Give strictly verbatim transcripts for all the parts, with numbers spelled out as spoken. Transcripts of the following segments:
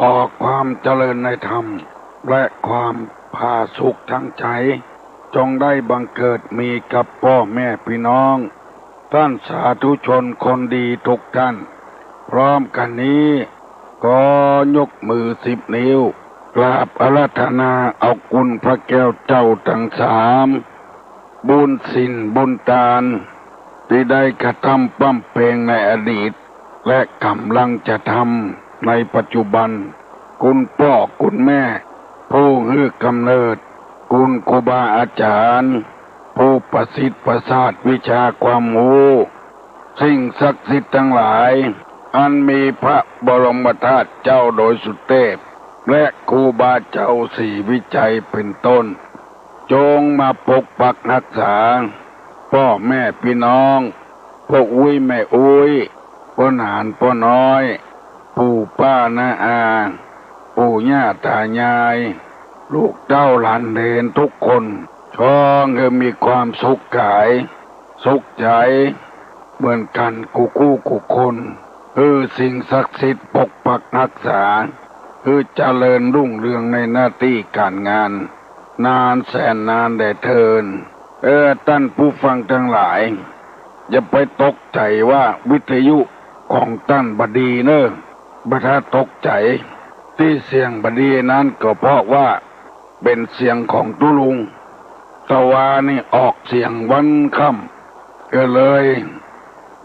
ขอความเจริญในธรรม และความผาสุกทางใจ๋ จงได้บังเกิดมีกับป้อแม่ปี้น้อง ต้านสาธุชนคนดีทุกต้าน พร้อมกั๋นนี้ ขอยกมือสิบนิ้ว กราบอาราธนาเอาคุณพระแก้วเจ้าตังสาม บุญศีลบุญตาน ตี้ได้กระทำบำเพ็งในอดีต และก่ำลังจะทำในปัจจุบัน คุณป้อคุณแม่ ผู้หื้อกำเนิด คุณครูบาอาจ๋ารย์ ผู้ประสิทธิ์ประสาทวิชาความฮู้ สิ่งศักดิ์สิทธิ์ตังหลาย อันมีพระบรมธาตุเจ้าดอยสุเตพ และครูบาเจ้าศรีวิชัยเป๋นต้น จงมาปกปักฮักษา ป้อแม่ปี้น้อง ป้ออุ๊ยแม่อุ๊ย ป้อหนานป้อน้อย ปู่ป้าน้าอา ปู่ย่าต๋ายาย ลูกเต้าหลานเหลนทุกคน ขอหื้อมีความสุขก๋าย สุขใจ๋ เหมือนกั๋นกู้กู้กู้คน หื้อสิ่งศักดิ์สิทธิ์ปกปักฮักษา หื้อเจริญรุ่งเรืองในหน้าตี้ก๋านงาน นานแสนนานแด่เทอญ เออ ต้านผู้ฟังตังหลาย อย่าไปตกใจ๋ว่าวิทยุของต้านบ่ดีเน่อ บ่ต้องตกใจ๋ ตี้เสียงบ่ดีนั้นก็เพราะว่า เป๋นเสียงของตุ๊ลุง ตะวานี่ออกเสียงวันค่ำ ก็เลย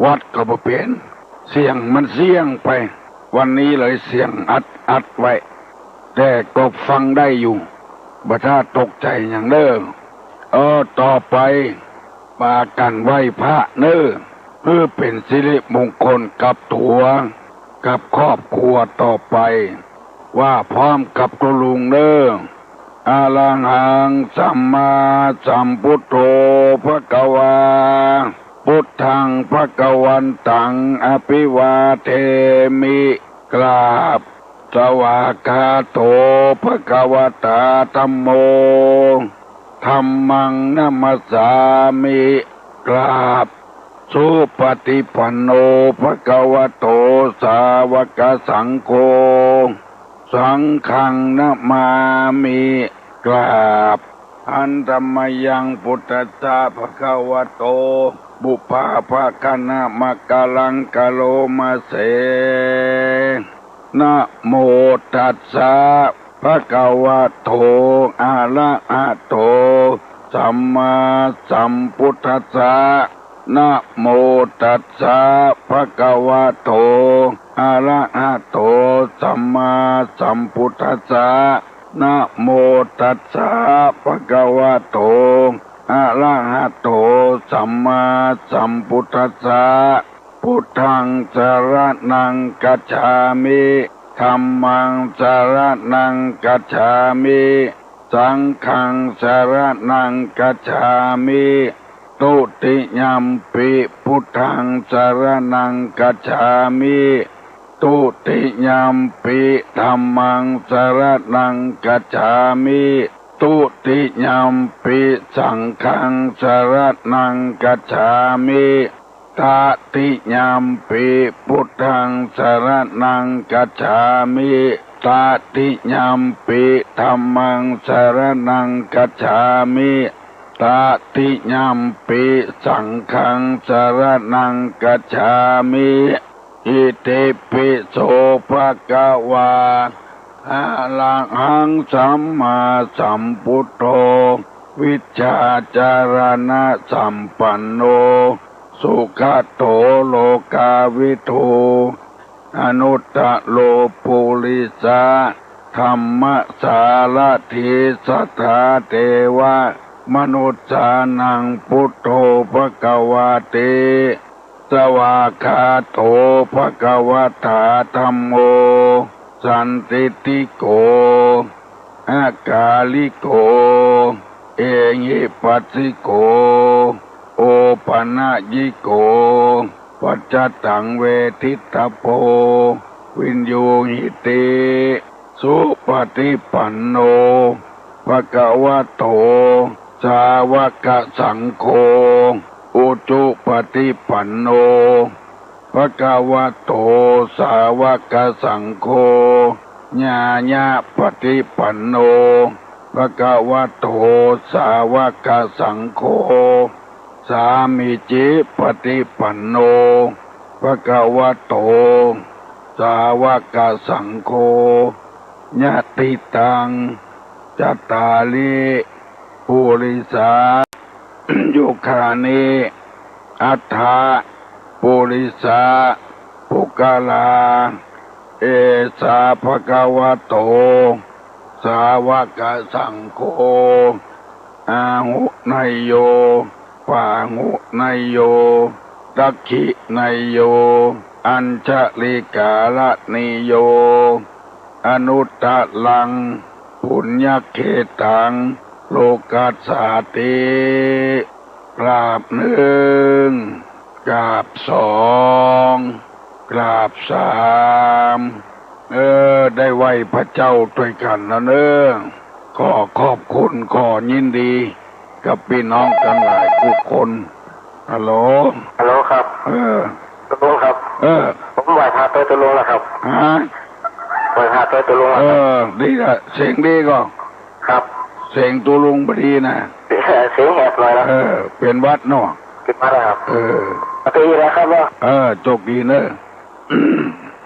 วัดก็บ่เป๋น เสียงมันเสี้ยงไป วันนี้เลยเสียงอัดอัดไว้ แต่ก็ฟังได้อยู่ บ่ต้องตกใจ๋หยังเน่อ เออ ต่อไป ปากั๋นไหว้พระเน่อ เพื่อเป๋นสิริมงคลกับตั๋ว กับครอบครัวต่อไป ว่าพร้อมกับตุ๊ลุงเน่อ อะระหังสัมมาสัมพุทโธภะคะวา พุทธังภะคะวันตังอะภิวาเทมิ กราบ สวากขาโตภะคะวะตาธัมโม ธัมมังนะมัสสามิ กราบ สุปฏิปันโนภะคะวะโต สาวกสังโฆ สังฆังนะมามิ กราบ หันธะมะยังพุทธัสสะภะคะวะโต ปุพพะภะคะนะมะกะลังกะโลมะเส นะโมตัสสะภะคะวะโต อะระหะโต สัมมาสัมพุทธัสสะ นะโมตัสสะภะคะวะโต อะระหะโต สัมมาสัมพุทธัสสะ นะโมตัสสะภะคะวะโต อะระหะโต สัมมาสัมพุทธัสสะ พุทธังสะระณังคัจฉามิ ธัมมังสะระณังคัจฉามิ สังฆังสะระณังคัจฉามิ ทุติยัมปิพุทธังสะระณังคัจฉามิ ทุติยัมปิธัมมังสะระณังคัจฉามิ ทุติยัมปิสังฆังสะระณังคัจฉามิ ตติยัมปิพุทธังสะระณังคัจฉามิ ตติยัมปิธัมมังสะระณังคัจฉามิ ตติยัมปิสังฆังสะระณังคัจฉามิ อิติปิโสภะคะวา อะระหังสัมมาสัมพุทโธ วิชชาจารณะสัมปันโน สุขะโตโลกาวิทู อนุตตะโรปุริสะธัมมะสารถี สัทธาเทวะมนุสสานัง พุทโธภะคะวาติ สวากขาโตภะคะวะตาธัมโม สันทิฏฐิโก อะกาลิโก เอหิปัสสิโก โอปะนะยิโก ปัจจตังเวทิตถะโพ วินยูหิติ สุปฏิปันโน ภะคะวะโต สาวกสังโฆ อุจุปฏิปันโน ภะคะวะโต สาวกสังโฆ ญาญาปฏิปันโน ภะคะวะโต สาวกสังโฆ สามีจิปฏิปันโน ภะคะวะโต สาวกสังโฆ ยะถิตัง จัตตาริ ปุริสา ยุคานิ อัฏฐะ ปุริสะ ปุคคลา เอสา ภะคะวะโต สาวกสังโฆ อาหุเนยโย ปาหุเนยโย ตักขิเนยโย อัญชลิกาละเนยโย อนุตตรัง ปุญญเขตัง โลกัสสาติ กราบนึ่ง กราบสอง กราบสาม เออ ได้ไหว้พระเจ้าตวยกั๋นแล้วเน่อ ขอขอบคุณ ขอยินดี กับปี้น้องตังหลายกู้คน ฮัลโหล ฮัลโหลครับ เออ ตุ๊ลุงครับ เออ ผมไหว้พระตวยตุ๊ลุงแล้วครับ ฮะ ไหว้พระตวยตุ๊ลุงแล้วครับ เออ ดีละ เสียงดีก่อ ครับ เสียงตุ๊ลุงบ่ดีนะ เสียงแหบหน่อยนะ เออ เป๋นหวัดเนาะ เป๋นหวัดแล้วครับ เออ ปกติแล้วครับเนาะ เออ โจคดีเน่อ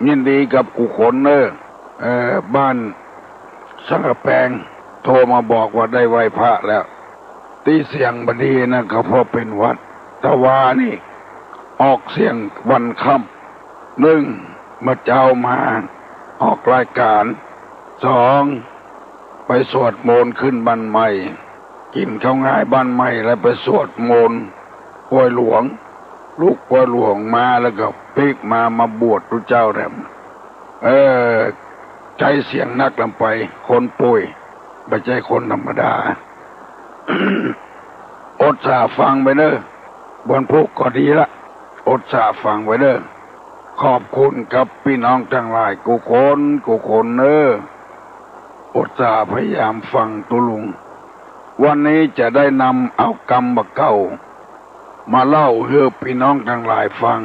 ยินดีกับกู้คนเน่อ เออ บ้านสังกะแปง โทรมาบอกว่าได้ไหว้พระแล้ว ตี้เสียงบ่ดีนะ ก็เพราะเป๋นหวัด ตะวานี่ ออกเสียงวันค่ำ นึ่ง เมื่อเจ๊ามา ออกรายก๋าน สอง ไปสวดมนต์ขึ้นบ้านใหม่ กิ๋นข้าวหงายบ้านใหม่แล้วไปสวดมนต์ ป่วยหลวง ลุกป่วยหลวงมาแล้วก็ปิ๊กมา มาบวชตุ๊เจ้าแถม เออ ใจ๊เสียงนักลำไป คนป่วย บ่ใจ้คนธรรมดา อดสาฟังไปเน่อ วันพูกก็ดีละ อดสาฟังไปเน่อ ขอบคุณกับปี้น้องตังหลายกู้คน กู้คนเน่อ อดสาพยายามฟังตุ๊ลุง วันนี้จะได้นำเอากำบ่าเก่า มาเล่าหื้อปี้น้องตังหลายฟัง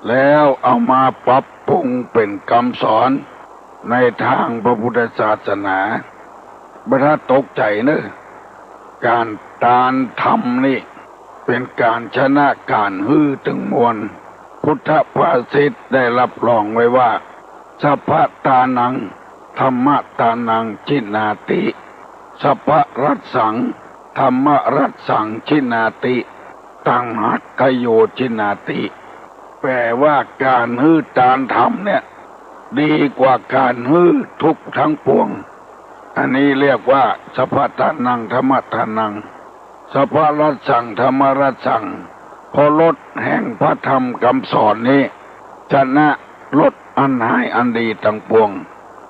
แล้วเอามาปรับปรุงเป๋นกำสอนในตางพระพุทธศาสนา บ่ต้องตกใจ๋เน่อ ก๋านตานธรรมนี่ เป๋นก๋านชนะก๋านหื้อตึงมวล พุทธภาษิตได้ฮับรองไว้ว่า สัพพะตานัง ธัมมะตานัง จินาติ สัพพะรัสสัง ธัมมะรัสสัง จินาติ ตังหักขโย จินาติ แป๋ว่าก๋านหื้อตานธรรมเนี่ย ดีกว่าก๋านหื้อทุกข์ตังปวง อันนี้เรียกว่า สัพพะตานัง ธัมมะตานัง สัพพะรัสสัง ธัมมะรัสสัง เพราะรสแห่งพระธรรมกำสอนนี้ ชนะรสอันฮ้ายอันดีตังปวง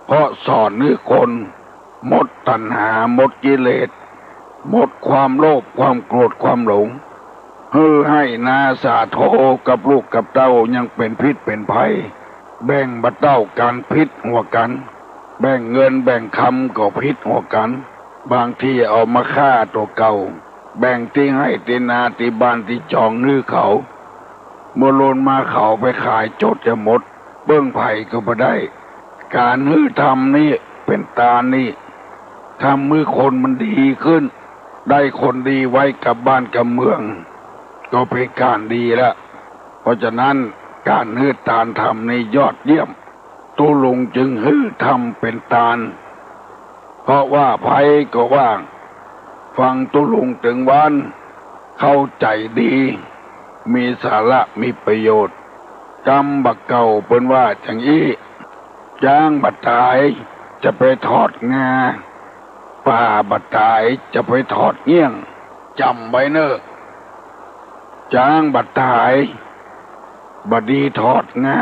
เพราะสอนหื้อคนหมดตัณหา หมดกิเลส หมดความโลภ ความโกรธ ความหลง หื้อไฮ่นาสาโทกับลูกกับเต้ายังเป๋นพิษเป๋นภัย แบ่งบ่เต้ากั๋นผิดหัวกั๋น แบ่งเงินแบ่งคำก็ผิดหัวกั๋น บางทีเอามาฆ่าตั๋วเก่า แบ่งตี้ไฮ่ตี้นาตี้บ้านตี้จองหื้อเขา เมื่อลุนมาเขาไปขายจดจะหมด เปิ้งใผก็บ่ได้ ก๋านหื้อธรรมนี่เป๋นตานนี่ ทำหื้อคนมันดีขึ้น ได้คนดีไว้กับบ้านกับเมือง ก็เป๋นก๋านดีละ เพราะฉะนั้นก๋านหื้อตานธรรมนี่ยอดเยี่ยม ตุ๊ลุงจึงหื้อธรรมเป๋นตาน เพราะว่าใผก็ว่า ฟังตุ๊ลุงตึงวัน เข้าใจ๋ดี มีสาระ มีประโยชน์ กำบ่าเก่าเปิ้นว่าจั่งอี้ จ๊างบ่ต๋ายจะไปถอดงา ป่าบ่ต๋ายจะไปถอดเงี้ยง จ๋ำไว้เน่อ จ๊างบ่ต๋าย บ่ดีถอดงา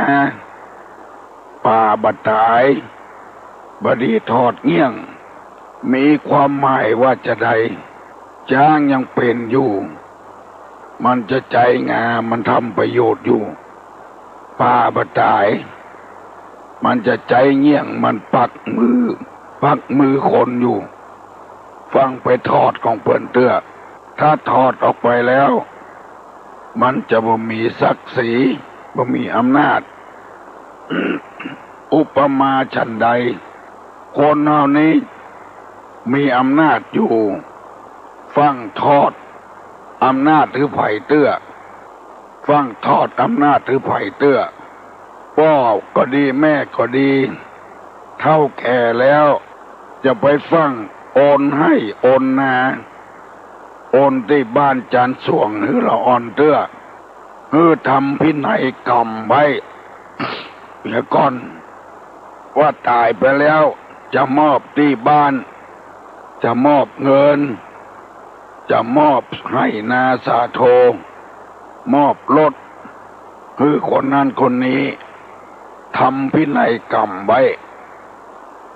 ป่าบ่ต๋าย บ่ดีถอดเงี้ยง มีความหมายว่าจาใด จ๊างยังเป๋นอยู่ มันจะใจ๊งา มันทำประโยชน์อยู่ ป่าบ่ต๋าย มันจะใจ๊เงี้ยง มันปักมือ ปักมือคนอยู่ ฟังไปถอดของเปิ้นเตื้อ ถ้าถอดออกไปแล้ว มันจะบ่มีศักดิ์ศรี บ่มีอำนาจ อุปมาฉันใด คนเฮานี้มีอำนาจอยู่ ฟั่งทอดอำนาจหื้อใผเตื้อ ฟั่งทอดอำนาจหื้อใผเตื้อ ป้อก็ดีแม่ก็ดี เฒ่าแก่แล้ว จะไปฟั่งโอนไฮ่โอนนา โอนตี้บ้านจานส่วงหื้อละอ่อนเตื้อ หื้อทำพินัยกรรมไว้เสียก่อน ว่าต๋ายไปแล้ว จะมอบตี้บ้าน จะมอบเงิน จะมอบไฮ่นาสาโท มอบรถ หื้อคนนั้นคนนี้ ทำพินัยกรรมไว้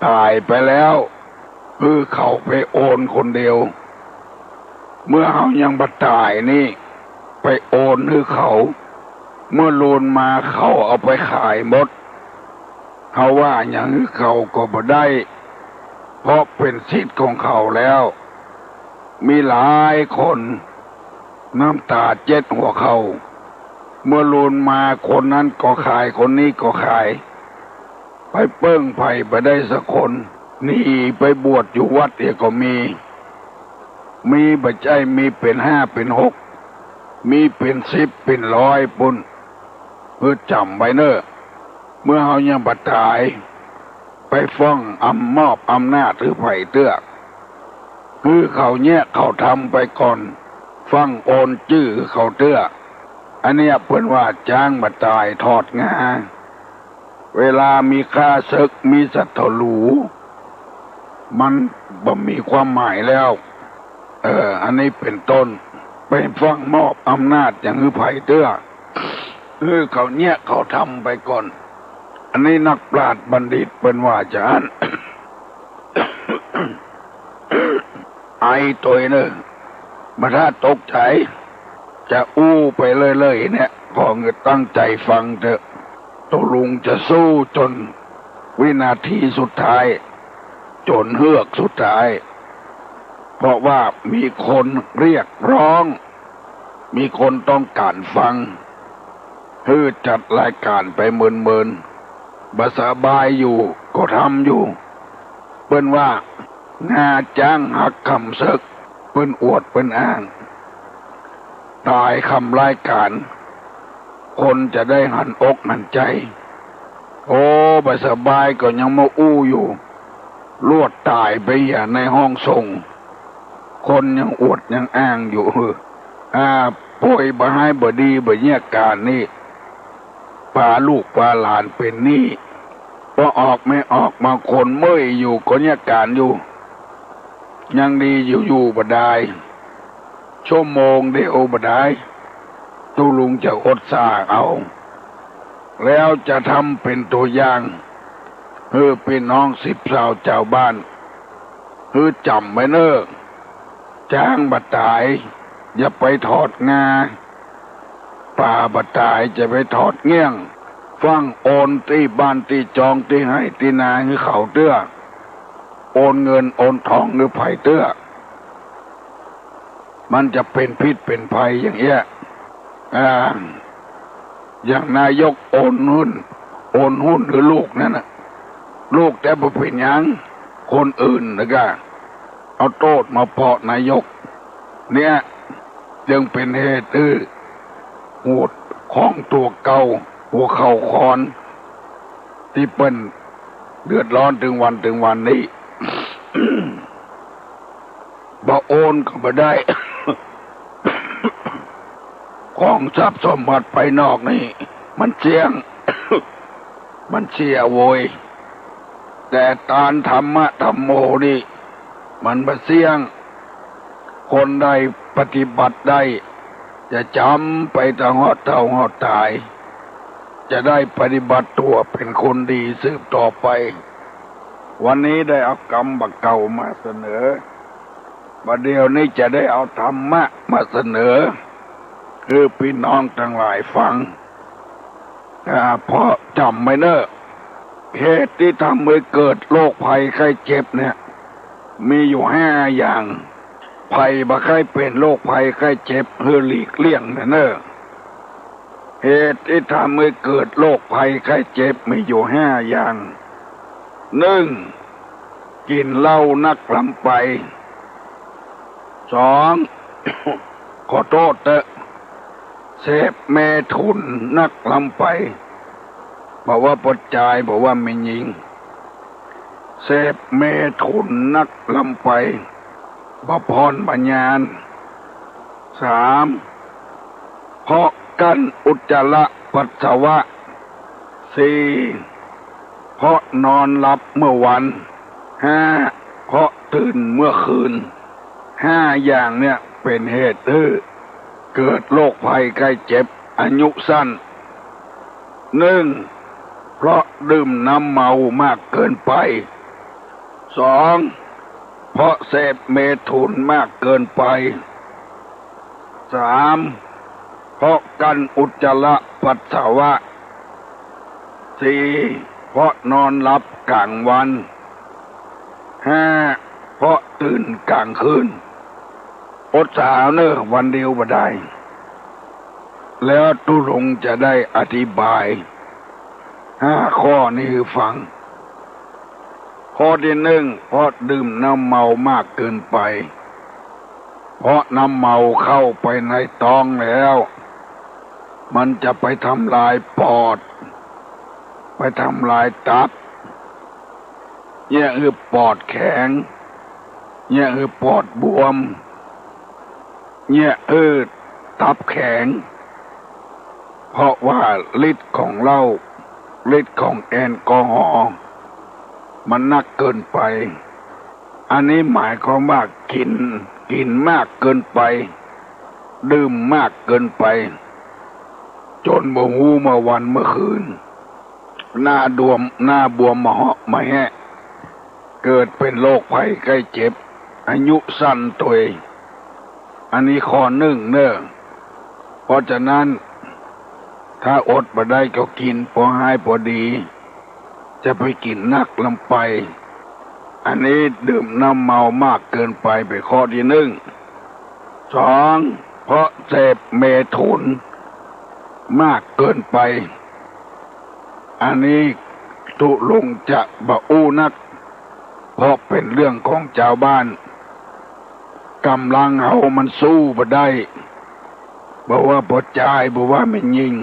ต๋ายไปแล้ว หื้อเขาไปโอนคนเดียว เมื่อเฮายังบ่ต๋ายนี่ ไปโอนหื้อเขา เมื่อลูนมาเขาเอาไปขายหมด เฮาว่าหยังหื้อเขาก็บ่ได้ เพราะเป๋นสิทธิ์ของเขาแล้ว มีหลายคน น้ำต๋าเจ็ดหัวเข่า เมื่อลูนมาคนนั้นก็ขาย คนนี้ก็ขาย ไปเปิ้งใผบ่ได้สักคน หนีไปบวชอยู่วัดเหียก็มี มีบ่ใจ้มีเป๋นห้าเป๋นหก มีเป๋นสิบเป๋นร้อยปุ้น หื้อจ๋ำไว้เน่อ เมื่อเฮายังบ่ต๋าย ไปฟั่งอำ มอบอำนาจหื้อใผเตื้อ หื้อเขาเยียะเขาทำไปก่อน ฟั่งโอนจื้อเขาเตื้อ อันเนี้ยเปิ้นว่าจ๊างบ่ต๋ายถอดงา เวลามีข้าเสิก มีศัตรู มันบ่มีความหมายแล้ว เออ อันนี้เป๋นต้น ไปฟั่งมอบอำนาจหยังหื้อใผเตื้อ หื้อเขาเยียะเขาทำไปก่อน อันนี้นักปราชญ์บัณฑิตเปิ้นว่าจาอั้น ไอตวยเน่อ บ่ถ้าตกใจ๋ จะอู้ไปเรื่อยๆ เนี่ย ขอหื้อตั้งใจ๋ฟังเต๊อะ ตุ๊ลุงจะสู้จ๋นวินาทีสุดท้าย จ๋นเฮือกสุดท้าย เพราะว่ามีคนเรียกร้อง มีคนต้องก๋านฟัง หื้อจัดรายก๋านไปเมินๆ บ่สบายอยู่ก็ทำอยู่ เปิ้นว่า งาจ๊างหักกำเสิก เปิ้นอวดเปิ้นอ้าง ต๋ายกำรายก๋าน คนจะได้หันอกหันใจ๋ โอ้ บ่สบายก็ยังมาอู้อยู่ ลวดต๋ายไปเหียในห้องสงฆ์ คนยังอวดยังอ้างอยู่ อ่า ป่วยบ่หายบ่ดีบ่เยียะก๋านนี่ ปาลูกปาหลานเป๋นหนี้ ปอออกไม่ออก บางคนเมื่อยอยู่ก็เยียะก๋านอยู่ ยังดีอยู่ๆ บ่ดาย ชั่วโมงเดียวบ่ดาย ตุ๊ลุงจะอดสาเอา แล้วจะทำเป๋นตั๋วอย่าง หื้อปี้น้องสิบสาวจาวบ้าน หื้อจ๋ำไว้เน่อ จ๊างบ่ต๋าย อย่าไปถอดงา ป๋าบ่ต๋ายจะไปถอดเงี้ยง ฟั่งโอนตี้บ้านตี้จองตี้ไฮ่ตี้นาหื้อเขาเตื้อ โอนเงินโอนทองหื้อใผเตื้อ มันจะเป๋นพิษเป๋นภัยอย่างเอี้ย อ่า อย่างนายกโอนหุ้น โอนหุ้นหื้อลูกนั้นน่ะ ลูกแต่บ่เป๋นหยัง คนอื่นแล้วก็เอาโต้ษมาเปาะนายก เนี่ย จึงเป๋นเหตุหื้อ หัวของตั๋วเก่า หัวเข่าคอน ตี้เปิ้นเดือดร้อนเถิงวันเถิงวันนี้ บ่โอนก็บ่ได้ ของทรัพย์สมบัติภายนอกนี่ มันเสี้ยง มันเสียโวย แต่ตานธรรมะธัมโมนี่ มันบ่เสี้ยง คนใดปฏิบัติได้ จะจ๋ำไปตะฮอดเฒ่าฮอดต๋าย จะได้ปฏิบัติตั๋วเป๋นคนดีสืบต่อไป วันนี้ได้เอากำบ่าเก่ามาเสนอ บ่าเดี่ยวนี้จะได้เอาธรรมะมาเสนอ หื้อปี้น้องตังหลายฟัง อ่า เพราะจ๋ำไว้เน่อ เหตุตี้ทำหื้อเกิดโรคภัยไข้เจ็บเนี่ย มีอยู่ห้าอย่าง ใผบ่ใค่เป๋นโรคภัยไข้เจ็บ หื้อหลีกเลี่ยงเน่อ เหตุตี้ทำหื้อเกิดโรคภัยไข้เจ็บมีอยู่ห้าอย่าง นึ่ง กิ๋นเหล้านักล้ำไป สอง ขอโต้ษเต๊อะ เสพเมถุนนักล้ำไป บ่ว่าป้อจาย บ่ว่าแม่ญิง เสพเมถุนนักล้ำไป บ่ผ่อนบ่หย่าน สาม เพราะกั้นอุจจาระปัสสาวะ สี่ เพราะนอนหลับเมื่อวัน ห้า เพราะตื่นเมื่อคืน ห้าอย่างเนี่ยเป๋นเหตุหื้อเกิดโรคภัยไข้เจ็บ อายุสั้น หนึ่ง เพราะดื่มน้ำเมามากเกินไป สอง เพราะเสพเมถุนมากเกินไป สาม เพราะกั้นอุจจาระปัสสาวะ สี่ เพราะนอนหลับก๋างวัน ห้า เพราะตื่นก๋างคืน อดสาเน่อ วันเดียวบ่ได้ แล้วตุ๊ลุงจะได้อธิบาย ห้าข้อนี้หื้อฟัง ข้อตี้หนึ่ง เพราะดื่มน้ำเมามากเกินไป เพราะน้ำเมาเข้าไปในต๊องแล้ว มันจะไปทำลายปอด ไปทำลายตับ เยียะหื้อปอดแข็ง เยียะหื้อปอดบวม เยียะหื้อตับแข็ง เพราะว่าฤทธิ์ของเหล้า ฤทธิ์ของแอลกอฮอล์ มันนักเกินไป อันนี้หมายความว่ากิ๋น กิ๋นมากเกินไป ดื่มมากเกินไป จ๋นบ่ฮู้เมื่อวันเมื่อคืน หน้าดวม หน้าบวมมะเหาะมะแหะ เกิดเป๋นโรคภัยไข้เจ็บ อายุสั้นตวย อันนี้ข้อหนึ่งเน่อ เพราะฉะนั้น ถ้าอดบ่ได้ก็กิ๋นปอหายปอดี จะไปกิ๋นนักล้ำไป อันนี้ดื่มน้ำเมามากเกินไป เป๋นข้อตี้หนึ่ง สอง เพราะเสพเมถุนมากเกินไป อันนี้ตุ๊ลุงจะบ่อู้นัก เพราะเป๋นเรื่องของจาวบ้าน ก๋ำลังเฮามันสู้บ่ได้ บ่ว่าป้อจาย บ่ว่าแม่ญิง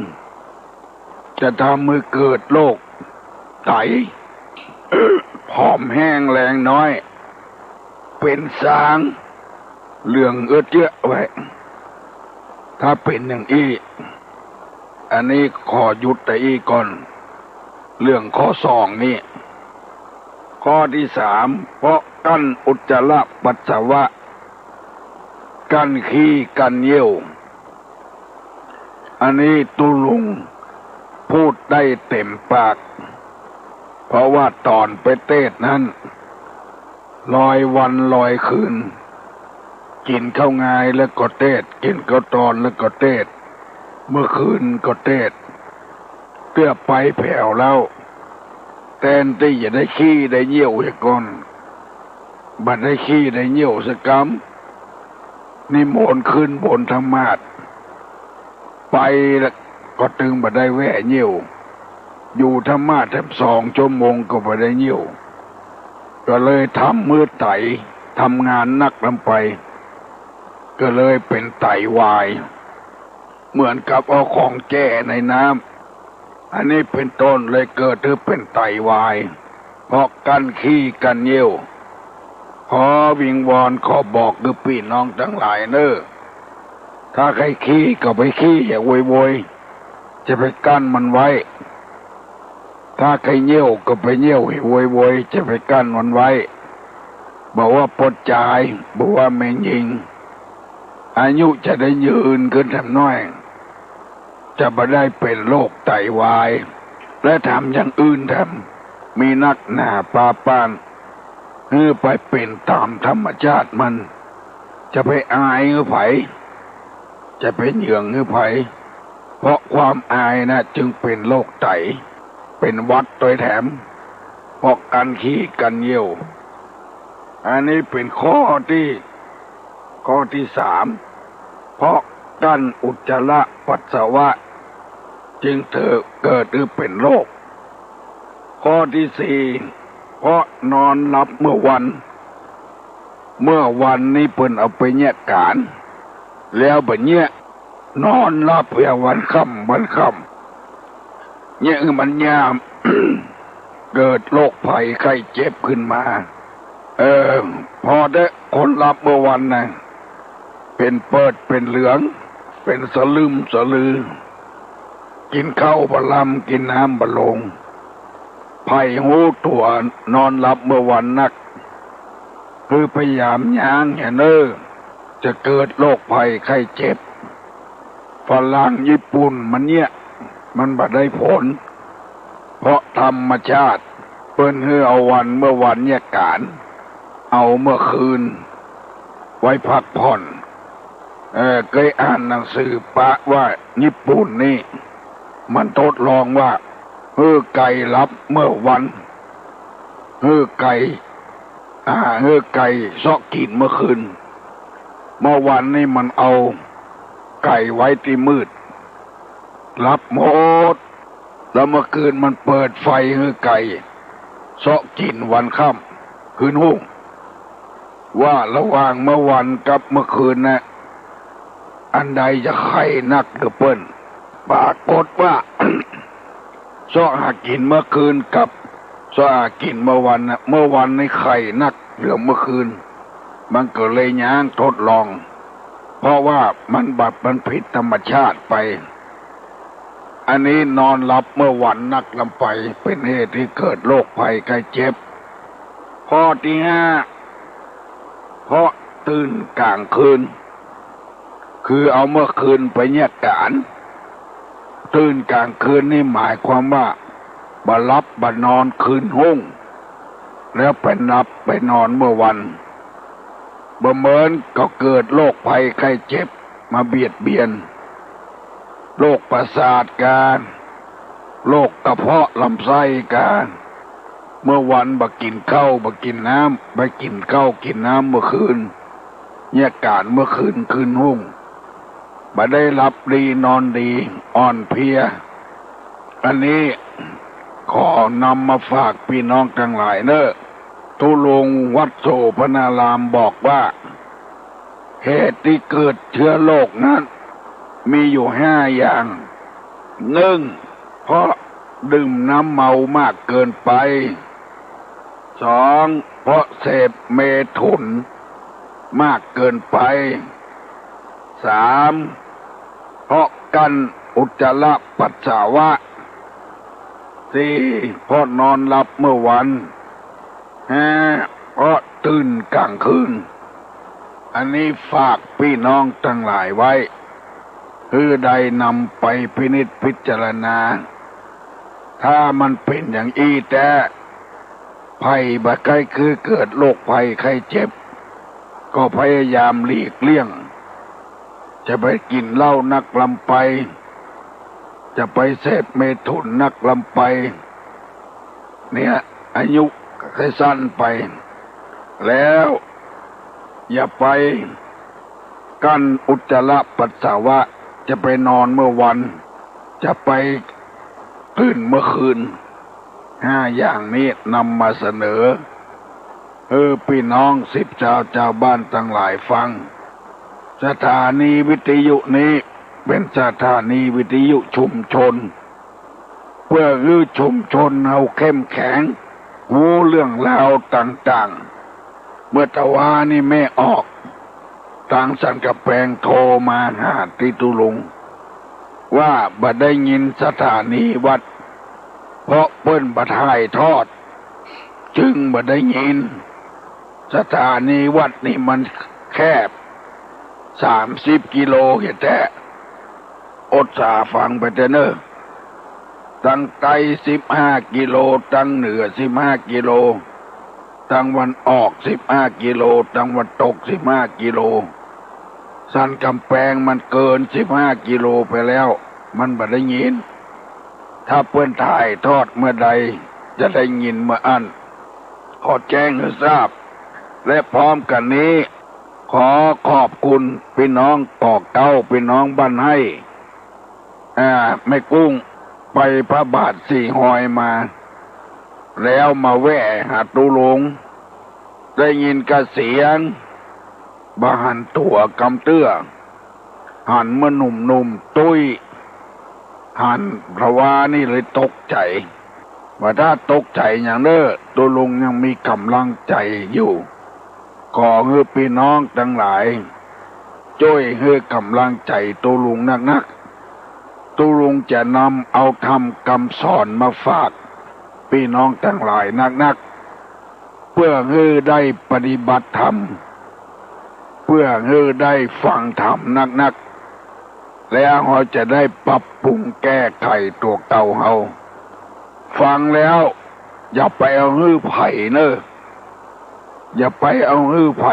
จะทำหื้อเกิดโรคไต ผอมแห้งแรงน้อย เป๋นสาง เหลืองเอือดเยื้อไว้ ถ้าเป๋นอย่างอี้ อันนี้ขอหยุดแต่อี้ก่อน เรื่องข้อสองนี่ ข้อตี้สาม เพราะกั้นอุจจาระปัสสาวะ กั้นขี้กั้นเยี่ยว อันนี้ตุ๊ลุงพูดได้เต๋มปาก เพราะว่าต๋อนไปเตสน์นั้น ลอยวันลอยคืน กิ๋นข้าวงายแล้วก็เตสน์ กิ๋นข้าวตอนแล้วก็เตสน์ เมื่อคืนก็เตสน์ เตื้อไปแผวแล้ว แตนตี้จะได้ขี้ได้เยี่ยวเสียก่อน บ่ได้ขี้ได้เยี่ยวสักกำ นิมนต์ขึ้นบนธรรมาสน์ ไปแล้วก็ตึงบ่ได้แว่เยี่ยว อยู่ธรรมาสน์แถมสองชั่วโมงก็บ่ได้เยี่ยว ก็เลยทำหื้อไตทำงานนักล้ำไป ก็เลยเป๋นไตวาย เหมือนกับเอาของแจ้ในน้ำ อันนี้เป๋นต้น เลยเกิดหื้อเป๋นไตวาย เพราะกั้นขี้กั้นเยี่ยว ขอวิงวอนขอบอกหื้อปี้น้องตังหลายเน่อ ถ้าใค่ขี้ก็ไปขี้อย่าโวยโวย จะไปกั้นมันไว้ ถ้าใค่เยี่ยวก็ไปเยี่ยวอย่าโวยโวย จะไปกั้นมันไว้ บ่ว่าป้อจาย บ่ว่าแม่ญิง อายุจะได้ยืนขึ้นแถมน้อย จะบ่ได้เป๋นโรคไตวาย และแถมอย่างอื่นแถม มีนักหนาปาป้าน หื้อไปเป๋นต๋ามธรรมชาติมัน จะไปอายหื้อใผ จะไปเหยื่องหื้อใผ เพราะความอายนะจึงเป๋นโรคไต เป๋นหวัดตวยแถม เพราะกั้นขี้กั้นเยี่ยว อันนี้เป๋นข้อตี้ ข้อตี้สาม เพราะกั้นอุจจาระปัสสาวะ จึงเถิดเกิดหื้อเป๋นโรค ข้อตี้สี่ เพราะนอนหลับเมื่อวัน เมื่อวันนี้เปิ้นเอาไปเยียะก๋าน แล้วบ่าเยียะ นอนหลับเหียวันค่ำ วันค่ำ เยียะหื้อมันยาม เกิดโรคภัยไข้เจ็บขึ้นมา เออ ผ่อเต๊อะ คนหลับเมื่อวันนะ เป๋นเปิดเป๋นเหลือง เป๋นสะลึมสะลือ กิ๋นข้าวบ่ลำ กิ๋นน้ำบ่ลง ใผฮู้ตั๋วนอนหลับเมื่อวันนัก คือพยายามย้างเหียเน่อ จะเกิดโรคภัยไข้เจ็บ ฝรั่งญี่ปุ่นมันเยียะ มันบ่ได้ผล เพราะธรรมชาติเปิ้นหื้อเอาวันเมื่อวันเยียะก๋าน เอาเมื่อคืนไว้พักผ่อน เอ่อ เกยอ่านหนังสือปะว่าญี่ปุ่นนี่ มันทดลองว่า หื้อไก่หลับเมื่อวัน หื้อไก่ อ่า หื้อไก่เซาะกิ๋นเมื่อคืน เมื่อวันนี่มันเอาไก่ไว้ตี้มืด หลับหมด แล้วเมื่อคืนมันเปิดไฟหื้อไก่เซาะกิ๋นวันค่ำ คืนฮุ่ง ว่าระหว่างเมื่อวันกับเมื่อคืนนะ อันใดจะไข้นักเหลือเปิ้น ปรากฏว่า เซาะหากิ๋นเมื่อคืนกับเซาะหากิ๋นเมื่อวันนะ เมื่อวันนี่ไข้นักเหลือเมื่อคืน มันก็เลยย้างทดลอง เพราะว่ามันบัดมันผิดธรรมชาติไป อันนี้นอนหลับเมื่อวันนักลำไป เป๋นเหตุหื้อเกิดโรคภัยไข้เจ็บ ข้อตี้ห้า เพราะตื่นก๋างคืน คือเอาเมื่อคืนไปเยียะก๋าน ตื่นก๋างคืนนี่หมายความว่า บ่หลับบ่นอนคืนฮุ่ง แล้วไปหลับไปนอนเมื่อวัน บ่เหมินก็เกิดโรคภัยไข้เจ็บมาเบียดเบียน โรคประสาทกา โรคกระเพาะลำไส้กา เมื่อวันบ่กิ๋นข้าวบ่กิ๋นน้ำ ไปกิ๋นข้าวกิ๋นน้ำเมื่อคืน เยียะก๋านเมื่อคืนคืนฮุ่ง บ่ได้หลับดีนอนดี อ่อนเพลีย อันนี้ขอนำมาฝากปี้น้องตังหลายเน่อ ตุ๊ลุงวัดโสภณารามบอกว่า เหตุตี้เกิดเจื้อโรคนั้น มีอยู่ห้าอย่าง นึ่ง เพราะดื่มน้ำเมามากเกินไป สอง เพราะเสพเมถุนมากเกินไป สาม เพราะกั้นอุจจาระปัสสาวะ สี่ เพราะนอนหลับเมื่อวัน ห้า เพราะตื่นก๋างคืน อันนี้ฝากปี้น้องตังหลายไว้ หื้อได้นำไปพินิจพิจารณา ถ้ามันเป๋นอย่างอี้แต๊ ใผบ่ใค่หื้อเกิดโรคภัยไข้เจ็บ ก็พยายามหลีกเลี่ยง จะไปกิ๋นเหล้านักลำไป จะไปเสพเมถุนนักลำไป เนี่ย อายุก็ค่อยสั้นไป แล้วอย่าไปกั้นอุจจาระปัสสาวะ จะไปนอนเมื่อวัน จะไปตื่นเมื่อคืน ห้าอย่างนี้นำมาเสนอ หื้อปี้น้องสิทธิ์ชาว จาวบ้านตังหลายฟัง สถานีวิทยุนี้เป๋นสถานีวิทยุชุมชน เปื้อหื้อชุมชนเฮาเข้มแข็ง ฮู้เรื่องราวต่างๆ เมื่อตะวานี้แม่ออก ตางสันก๋ำแปงโทรมาหาตี้ตุ๊ลุง ว่าบ่ได้ยินสถานีวัด เพราะเปิ้นบ่ถ่ายทอด จึงบ่ได้ยิน สถานีวัดนี่มันแคบ สามสิบกิโลแต๊ อดสาฟังไปเต๊อะเน่อ ตังใต้สิบห้ากิโล ตังเหนือสิบห้ากิโล ตังวันออกสิบห้ากิโล ตังวันตกสิบห้ากิโล สันก๋ำแปงมันเกินสิบห้ากิโลไปแล้ว มันบ่ได้ยิน ถ้าเปิ้นถ่ายทอดเมื่อใด จะได้ยินเมื่ออั้น ขอแจ้งหื้อทราบ และพร้อมกั๋นนี้ ขอขอบคุณปี้น้องก่อเก๊า ปี้น้องบ้านไฮ่ อ่า แม่กุ้ง ไปพระบาทสีหอยมา แล้วมาแว่หาตุ๊ลุง ได้ยินกระเสียง บ่หันตั๋วกำเตื้อ หันเมื่อหนุ่มๆ ตุ้ย หันพระวานี่เลยตกใจ๋ ว่าถ้าตกใจ๋หยังเน่อ ตุ๊ลุงยังมีก๋ำลังใจ๋อยู่ ขอหื้อปี้น้องตังหลาย จ้วยหื้อก๋ำลังใจ๋ตุ๊ลุงนักๆ ตุ๊ลุงจะนำเอาธรรมกำสอนมาฝากปี้น้องตังหลายนักๆ เปื้อหื้อได้ปฏิบัติธรรม เปื้อหื้อได้ฟังธรรมนักๆ แล้วเฮาจะได้ปรับปรุงแก้ไขตั๋วเก่าเฮา ฟังแล้วอย่าไปเอาหื้อใผเน่อ อย่าไปเอาหื้อใผ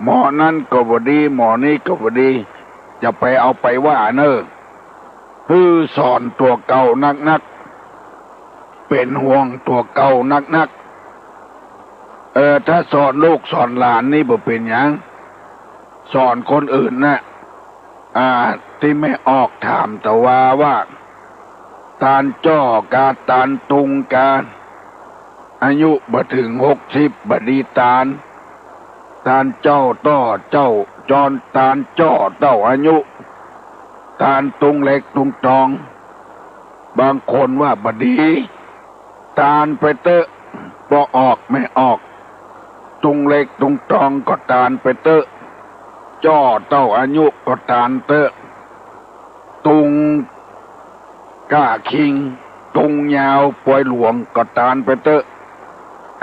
หมอนั้นก็บ่ดี หมอนี้ก็บ่ดี อย่าไปเอาไปว่าเน่อ หื้อสอนตั๋วเก่านักๆ เป๋นห่วงตั๋วเก่านักๆ เออ ถ้าสอนลูกสอนหลานนี่บ่เป๋นหยัง สอนคนอื่นน่ะ อ่า ตี้แม่ออกถามตะวาว่า ตานจ้อกา ตานตุงกา อายุบ่เถิงหกสิบบ่ดีตาน ตานเจ้าต้อเจ้าจอน ตานจ้อเต้าอายุ ตานตุงเหล็กตุงตอง บางคนว่าบ่ดี ตานไปเต๊อะ บ่ออกแม่ออก ตุงเหล็กตุงตองก็ตานไปเต๊อะ จ้อเต้าอายุก็ตานเต๊อะ ตุงก้าคิง ตุงยาวปอยหลวงก็ตานไปเต๊อะ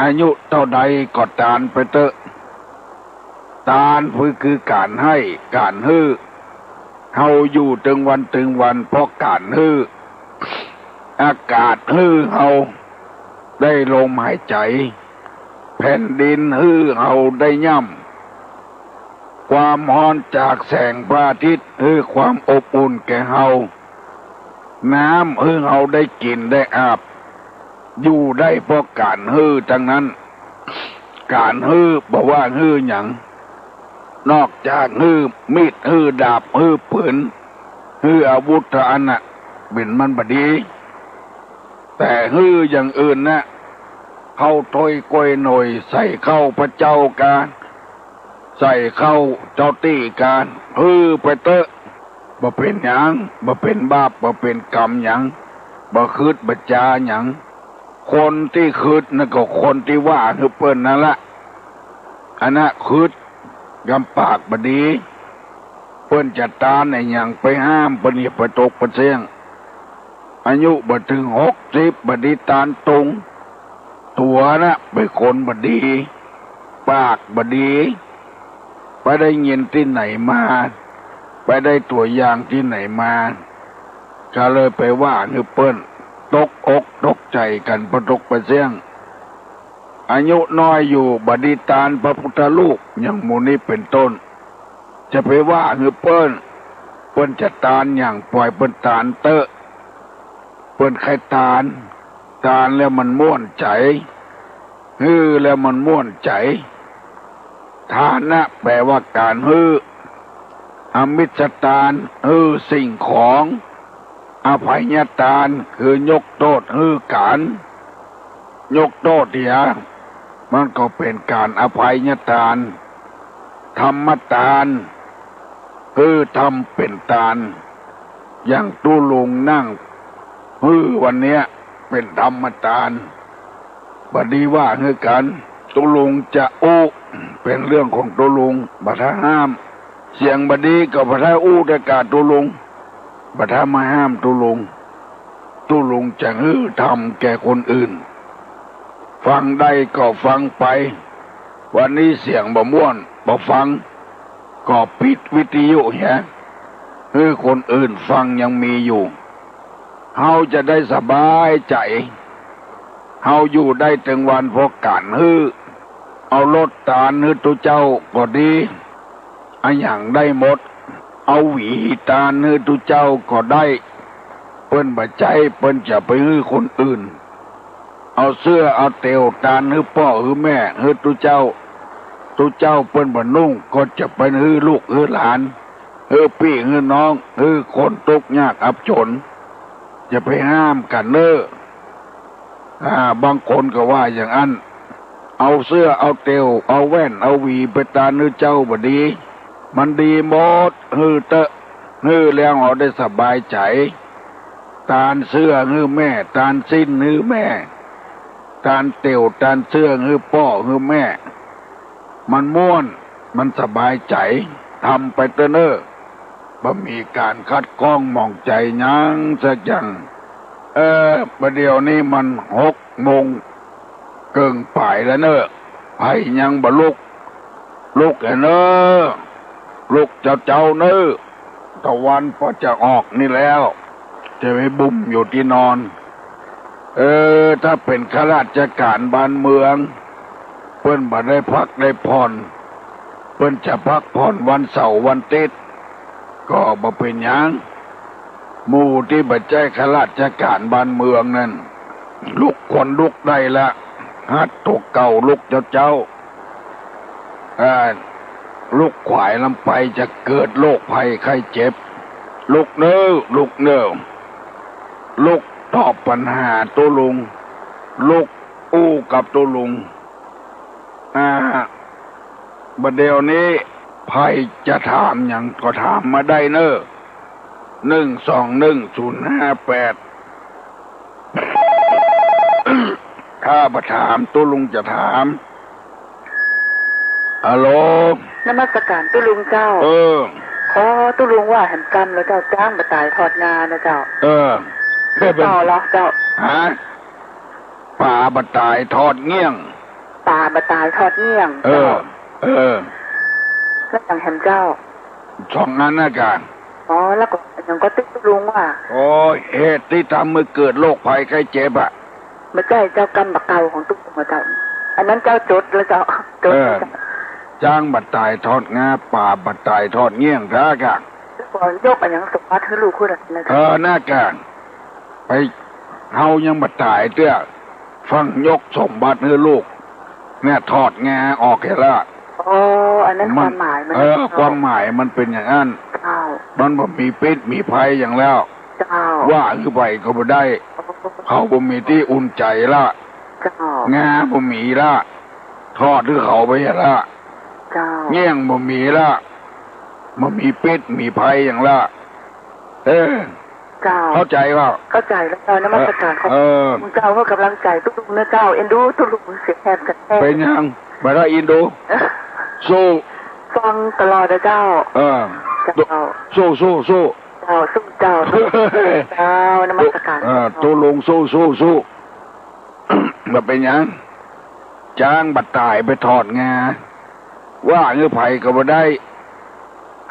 อายุเต้าใดก็ตานไปเต๊อะ ตานคือก๋านหื้อ ก๋านหื้อ เฮาอยู่ตึงวันตึงวันเพราะก๋านหื้อ อากาศหื้อเฮาได้ลมหายใจ๋ แผ่นดินหื้อเฮาได้ย่ำ ความฮ้อนจากแสงพระอาทิตย์หื้อความอบอุ่นแก่เฮา น้ำหื้อเฮาได้กิ๋นได้อาบ อยู่ได้เพราะก๋านหื้อตังนั้น ก๋านหื้อบ่ว่าหื้อหยัง นอกจากหื้อมีด หื้อดาบ หื้อปืน หื้ออาวุธเต้าอั้นน่ะ เป๋นมันบ่ดี แต่หื้ออย่างอื่นน่ะ เข้าถ้วยก้วยหน่วย ใส่เข้าพระเจ้ากา ใส่เข้าเจ้าตี้กา หื้อไปเต๊อะ บ่เป๋นหยัง บ่เป๋นบาป บ่เป๋นกรรมหยัง บ่กึ๊ดบ่จาหยัง คนตี้กึ๊ดนั่นก็คนตี้ว่าหื้อเปิ้นนั่นละ อันน่ะกึ๊ดกำปากบ่ดี เปิ้นจะตานอะหยังไปห้ามเปิ้น อย่าไปตกไปเสี้ยง อายุบ่เถิงหกสิบบ่ดีตานตุง ตั๋วน่ะเป๋นคนบ่ดี ปากบ่ดี ไปได้ยินตี้ไหนมา ไปได้ตั๋วอย่างตี้ไหนมา ก็เลยไปว่าหื้อเปิ้น ตกอกตกใจ๋กั๋นไปตกไปเสี้ยง อายุน้อยอยู่บ่ดีตานพระพุทธรูป อย่างหมู่นี้เป๋นต้น จะไปว่าหื้อเปิ้น เปิ้นจะตานหยังป่อยเปิ้นตานเต๊อะ เปิ้นใค่ตาน ตานแล้วมันม่วนใจ๋ หื้อแล้วมันม่วนใจ๋ ทานะแป๋ว่าก๋านหื้อ อมิสตาน หื้อสิ่งของ อภัยตาน คือยกโต้ษหื้อกั๋น ยกโต้ษเหีย มันก็เป๋นก๋านอภัยตาน ธรรมตาน หื้อธรรมเป๋นตาน อย่างตุ๊ลุงนั่งหื้อวันเนี้ยเป๋นธรรมตาน บ่ดีว่าหื้อกั๋น ตุ๊ลุงจะอู้เป๋นเรื่องของตุ๊ลุง บ่ถ้าห้าม เสียงบ่ดีก็บ่ถ้าอู้แต่ก้าตุ๊ลุง บ่ถ้ามาห้ามตุ๊ลุง ตุ๊ลุงจะหื้อธรรมแก่คนอื่น ฟังได้ก็ฟังไป วันนี้เสียงบ่ม่วน บ่ฟัง ก็ปิดวิทยุเหีย หื้อคนอื่นฟังยังมีอยู่ เฮาจะได้สบายใจ๋ เฮาอยู่ได้ตึงวันเพราะก๋านหื้อ เอารถตานหื้อตุ๊เจ้าก็ดี อะหยังได้หมด เอาหวีตานหื้อตุ๊เจ้าก็ได้ เปิ้นบ่ใจ๊ เปิ้นจะไปหื้อคนอื่น เอาเสื้อเอาเตียวตานหื้อป้อหื้อแม่หื้อตุ๊เจ้า ตุ๊เจ้าเปิ้นบ่นุ่ง ก็จะไปหื้อลูกหื้อหลาน หื้อปี้หื้อน้อง หื้อคนตุ๊กข์ยากอับจ๋น จะไปห้ามกั๋นเน่อ อ่า บางคนก็ว่าอย่างอั้น เอาเสื้อ เอาเตี่ยว เอาแว่น เอาหวีไปตานหื้อเจ้าบ่ดี มันดีหมด หื้อเต๊อะ หื้อแล้วเฮาได้สบายใจ๋ ตานเสื้อหื้อแม่ ตานสิ้นหื้อแม่ ตานเตี่ยว ตานเสื้อหื้อป้อหื้อแม่ มันม่วน มันสบายใจ๋ ทำไปเต๊อะเน่อ บ่มีก๋านขัดข้องหมองใจ๋หยังสักอย่าง เออ บ่าเดี่ยวนี้มันหกโมงเกิ่งป๋ายแล้วเน่อ ใผยังบ่ลุก ลุกแหละเน่อ ลุกเจ้าๆ เน่อ ตะวันปอจะออกนี่แล้ว จะไปบุ่มอยู่ตี้นอน เออ ถ้าเป๋นข้าราชก๋านบ้านเมือง เปิ้นบ่ได้พักได้ผ่อน เปิ้นจะพักผ่อนวันเสาร์วันอาทิตย์ ก็บ่เป๋นหยัง หมู่ตี้บ่ใจ้ข้าราชก๋านบ้านเมืองนั้น ลุกควรลุกได้ละ หัดตั๋วเก่าลุกเจ๊าๆ อ่า ลุกขวายลำไปจะเกิดโรคภัยไข้เจ็บ ลุกเน่อ ลุกเน่อ ลุกตอบปัญหาตุ๊ลุง ลุกอู้กับตุ๊ลุง อ่า บ่าเดี่ยวนี้ใผจะถามหยังก็ถามมาได้เน่อ หนึ่งสองหนึ่งศูนย์ห้าแปด ถ้าบ่ถามตุ๊ลุงจะถาม ฮัลโหล นมัสก๋านตุ๊ลุงเจ้า เออ ขอตุ๊ลุงว่าแหมกำแล้วเจ้า จ๊างบ่ต๋ายทอดงานะเจ้า เออ ต่อเหรอเจ้า ฮะ ป๋าบ่ต๋ายทอดเงี้ยง ป๋าบ่ต๋ายทอดเงี้ยง เออ เจ้า เออ แล้วหยังแหมเจ้า สองอันนะจ๊ะ อ๋อ แล้วก็หยังก็ตุ๊ลุงว่า โอ้ย เหตุตี้ทำหื้อเกิดโรคภัยไข้เจ็บอะ บ่ใจ้เจ้า กำบ่าเก่าของตุ๊ลุงอะเจ้า อันนั้นเจ้าจดแล้วเจ้า จด เออ แล้วเจ้า จ๊างบ่ต๋ายทอดงา ป๋าบ่ต๋ายทอดเงี้ยง ถ้าก่ะ แล้วก็ยกอะหยังสมบัติหื้อลูกหื้อหลานนะเจ้า เออ น่าก่ะ ไป เฮายังบ่ต๋ายเตื้อ ฟั่งยกสมบัติหื้อลูก เนี่ย ทอดงาออกเหียละ อ๋อ อันนั้น มัน ความหมายมัน เออ ความหมายมันเป๋นอย่างอั้น เจ้า มันบ่มีพิษมีภัยหยังแล้ว เจ้า ว่าหื้อใผก็บ่ได้ เขาบ่มีตี้อุ่นใจ๋ละ เจ้า งาบ่มีละ ทอดหื้อเขาไปเหียละ เจ้า เงี้ยงบ่มีละ บ่มีพิษมีภัยหยังละ เออ เจ้า เข้าใจ๋บ่า เข้าใจ๋แล้วเจ้า นมัสก๋าน ขอบ เออ คุณเจ้า หื้อกำลังใจ๋ตุ๊ลุงนะเจ้า เอ็นดูตุ๊ลุงเสียงแหบแสบ เป๋นหยัง บ่ได้เอ็นดู สู้ ฟังตลอดนะเจ้า เออ เจ้า สู้ สู้ สู้ เจ้า สู้เจ้า เจ้า นมัสก๋าน เออ ตุ๊ลุงสู้ สู้ สู้ บ่เป๋นหยัง จ๊างบ่ต๋ายไปทอดงา ว่าหื้อใผก็บ่ได้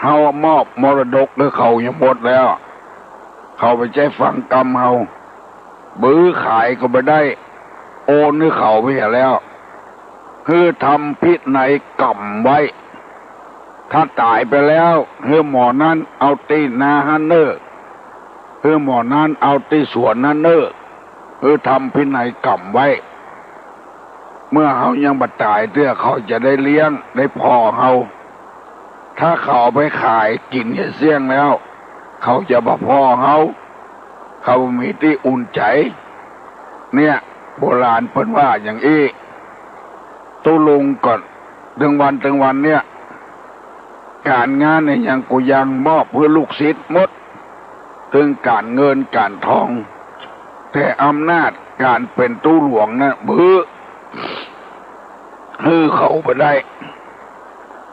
เฮามอบมรดกหื้อเขายังหมดแล้ว เขาบ่ใจ้ฟังกำเฮา บื้อขายก็บ่ได้ โอนหื้อเขาไปเหียแล้ว หื้อทำพินัยกรรมไว้ ถ้าต๋ายไปแล้ว หื้อหม่อนั้นเอาตี้นาหั้นเน่อ หื้อหม่อนั้นเอาตี้สวนหั้นเน่อ หื้อทำพินัยกรรมไว้ เมื่อเฮายังบ่ต๋ายเตื้อ เขาจะได้เลี้ยงได้ผ่อเฮา ถ้าเขาเอาไปขายกิ๋นเหียเสี้ยงแล้ว เขาจะบ่ผ่อเฮา เขาบ่มีตี้อุ่นใจ๋ เนี่ย โบราณเปิ้นว่าอย่างอี้ ตุ๊ลุงก็เถิงวันเถิงวันเนี่ย ก๋านงานอะหยังกูยังมอบหื้อลูกศิษย์หมด เถิงก๋านเงินก๋านทอง แต่อำนาจก๋านเป๋นตุ๊หลวงนะ บื้อ หื้อเขาบ่ได้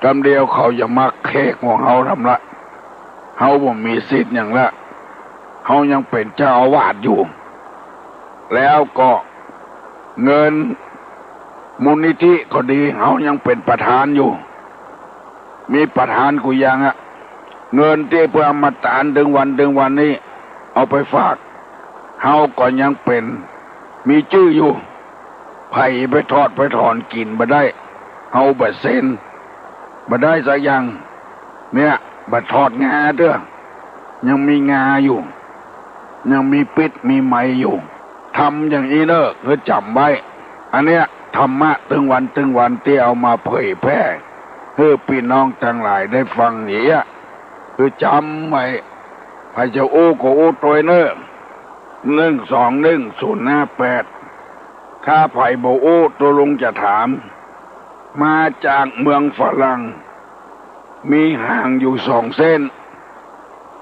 กำเดียวเขาจะมาเขกของเฮาทำละ เฮาบ่มีสิทธิ์หยังละ เฮายังเป๋นเจ้าอาวาสอยู่ แล้วก็เงินมูลนิธิก็ดี เฮายังเป๋นประธานอยู่ มีประธานกูยังอะ เงินตี้เปิ้นเอามาตานเถิงวันเถิงวันนี้ เอาไปฝาก เฮาก็ยังเป๋น มีจื้ออยู่ ใผไปถอดไปถอนกิ๋นบ่ได้ เฮาบ่เซ็น บ่ได้สักอย่าง เนี่ย บ่ถอดงาเตื้อ ยังมีงาอยู่ ยังมีปิ๊ดมีไหมอยู่ ทำอย่างอี้เน่อ หื้อจ๋ำไว้ อันเนี้ย ธรรมะเถิงวันเถิงวันตี้เอามาเผยแผ่ หื้อปี้น้องตังหลายได้ฟังเหีย หื้อจ๋ำไว้ ใผจะอู้ก็อู้ตวยเน่อ หนึ่งสองหนึ่งศูนย์ห้าแปด ถ้าใผบ่อู้ ตุ๊ลุงจะถาม มาจากเมืองฝรั่ง มีหางอยู่สองเส้น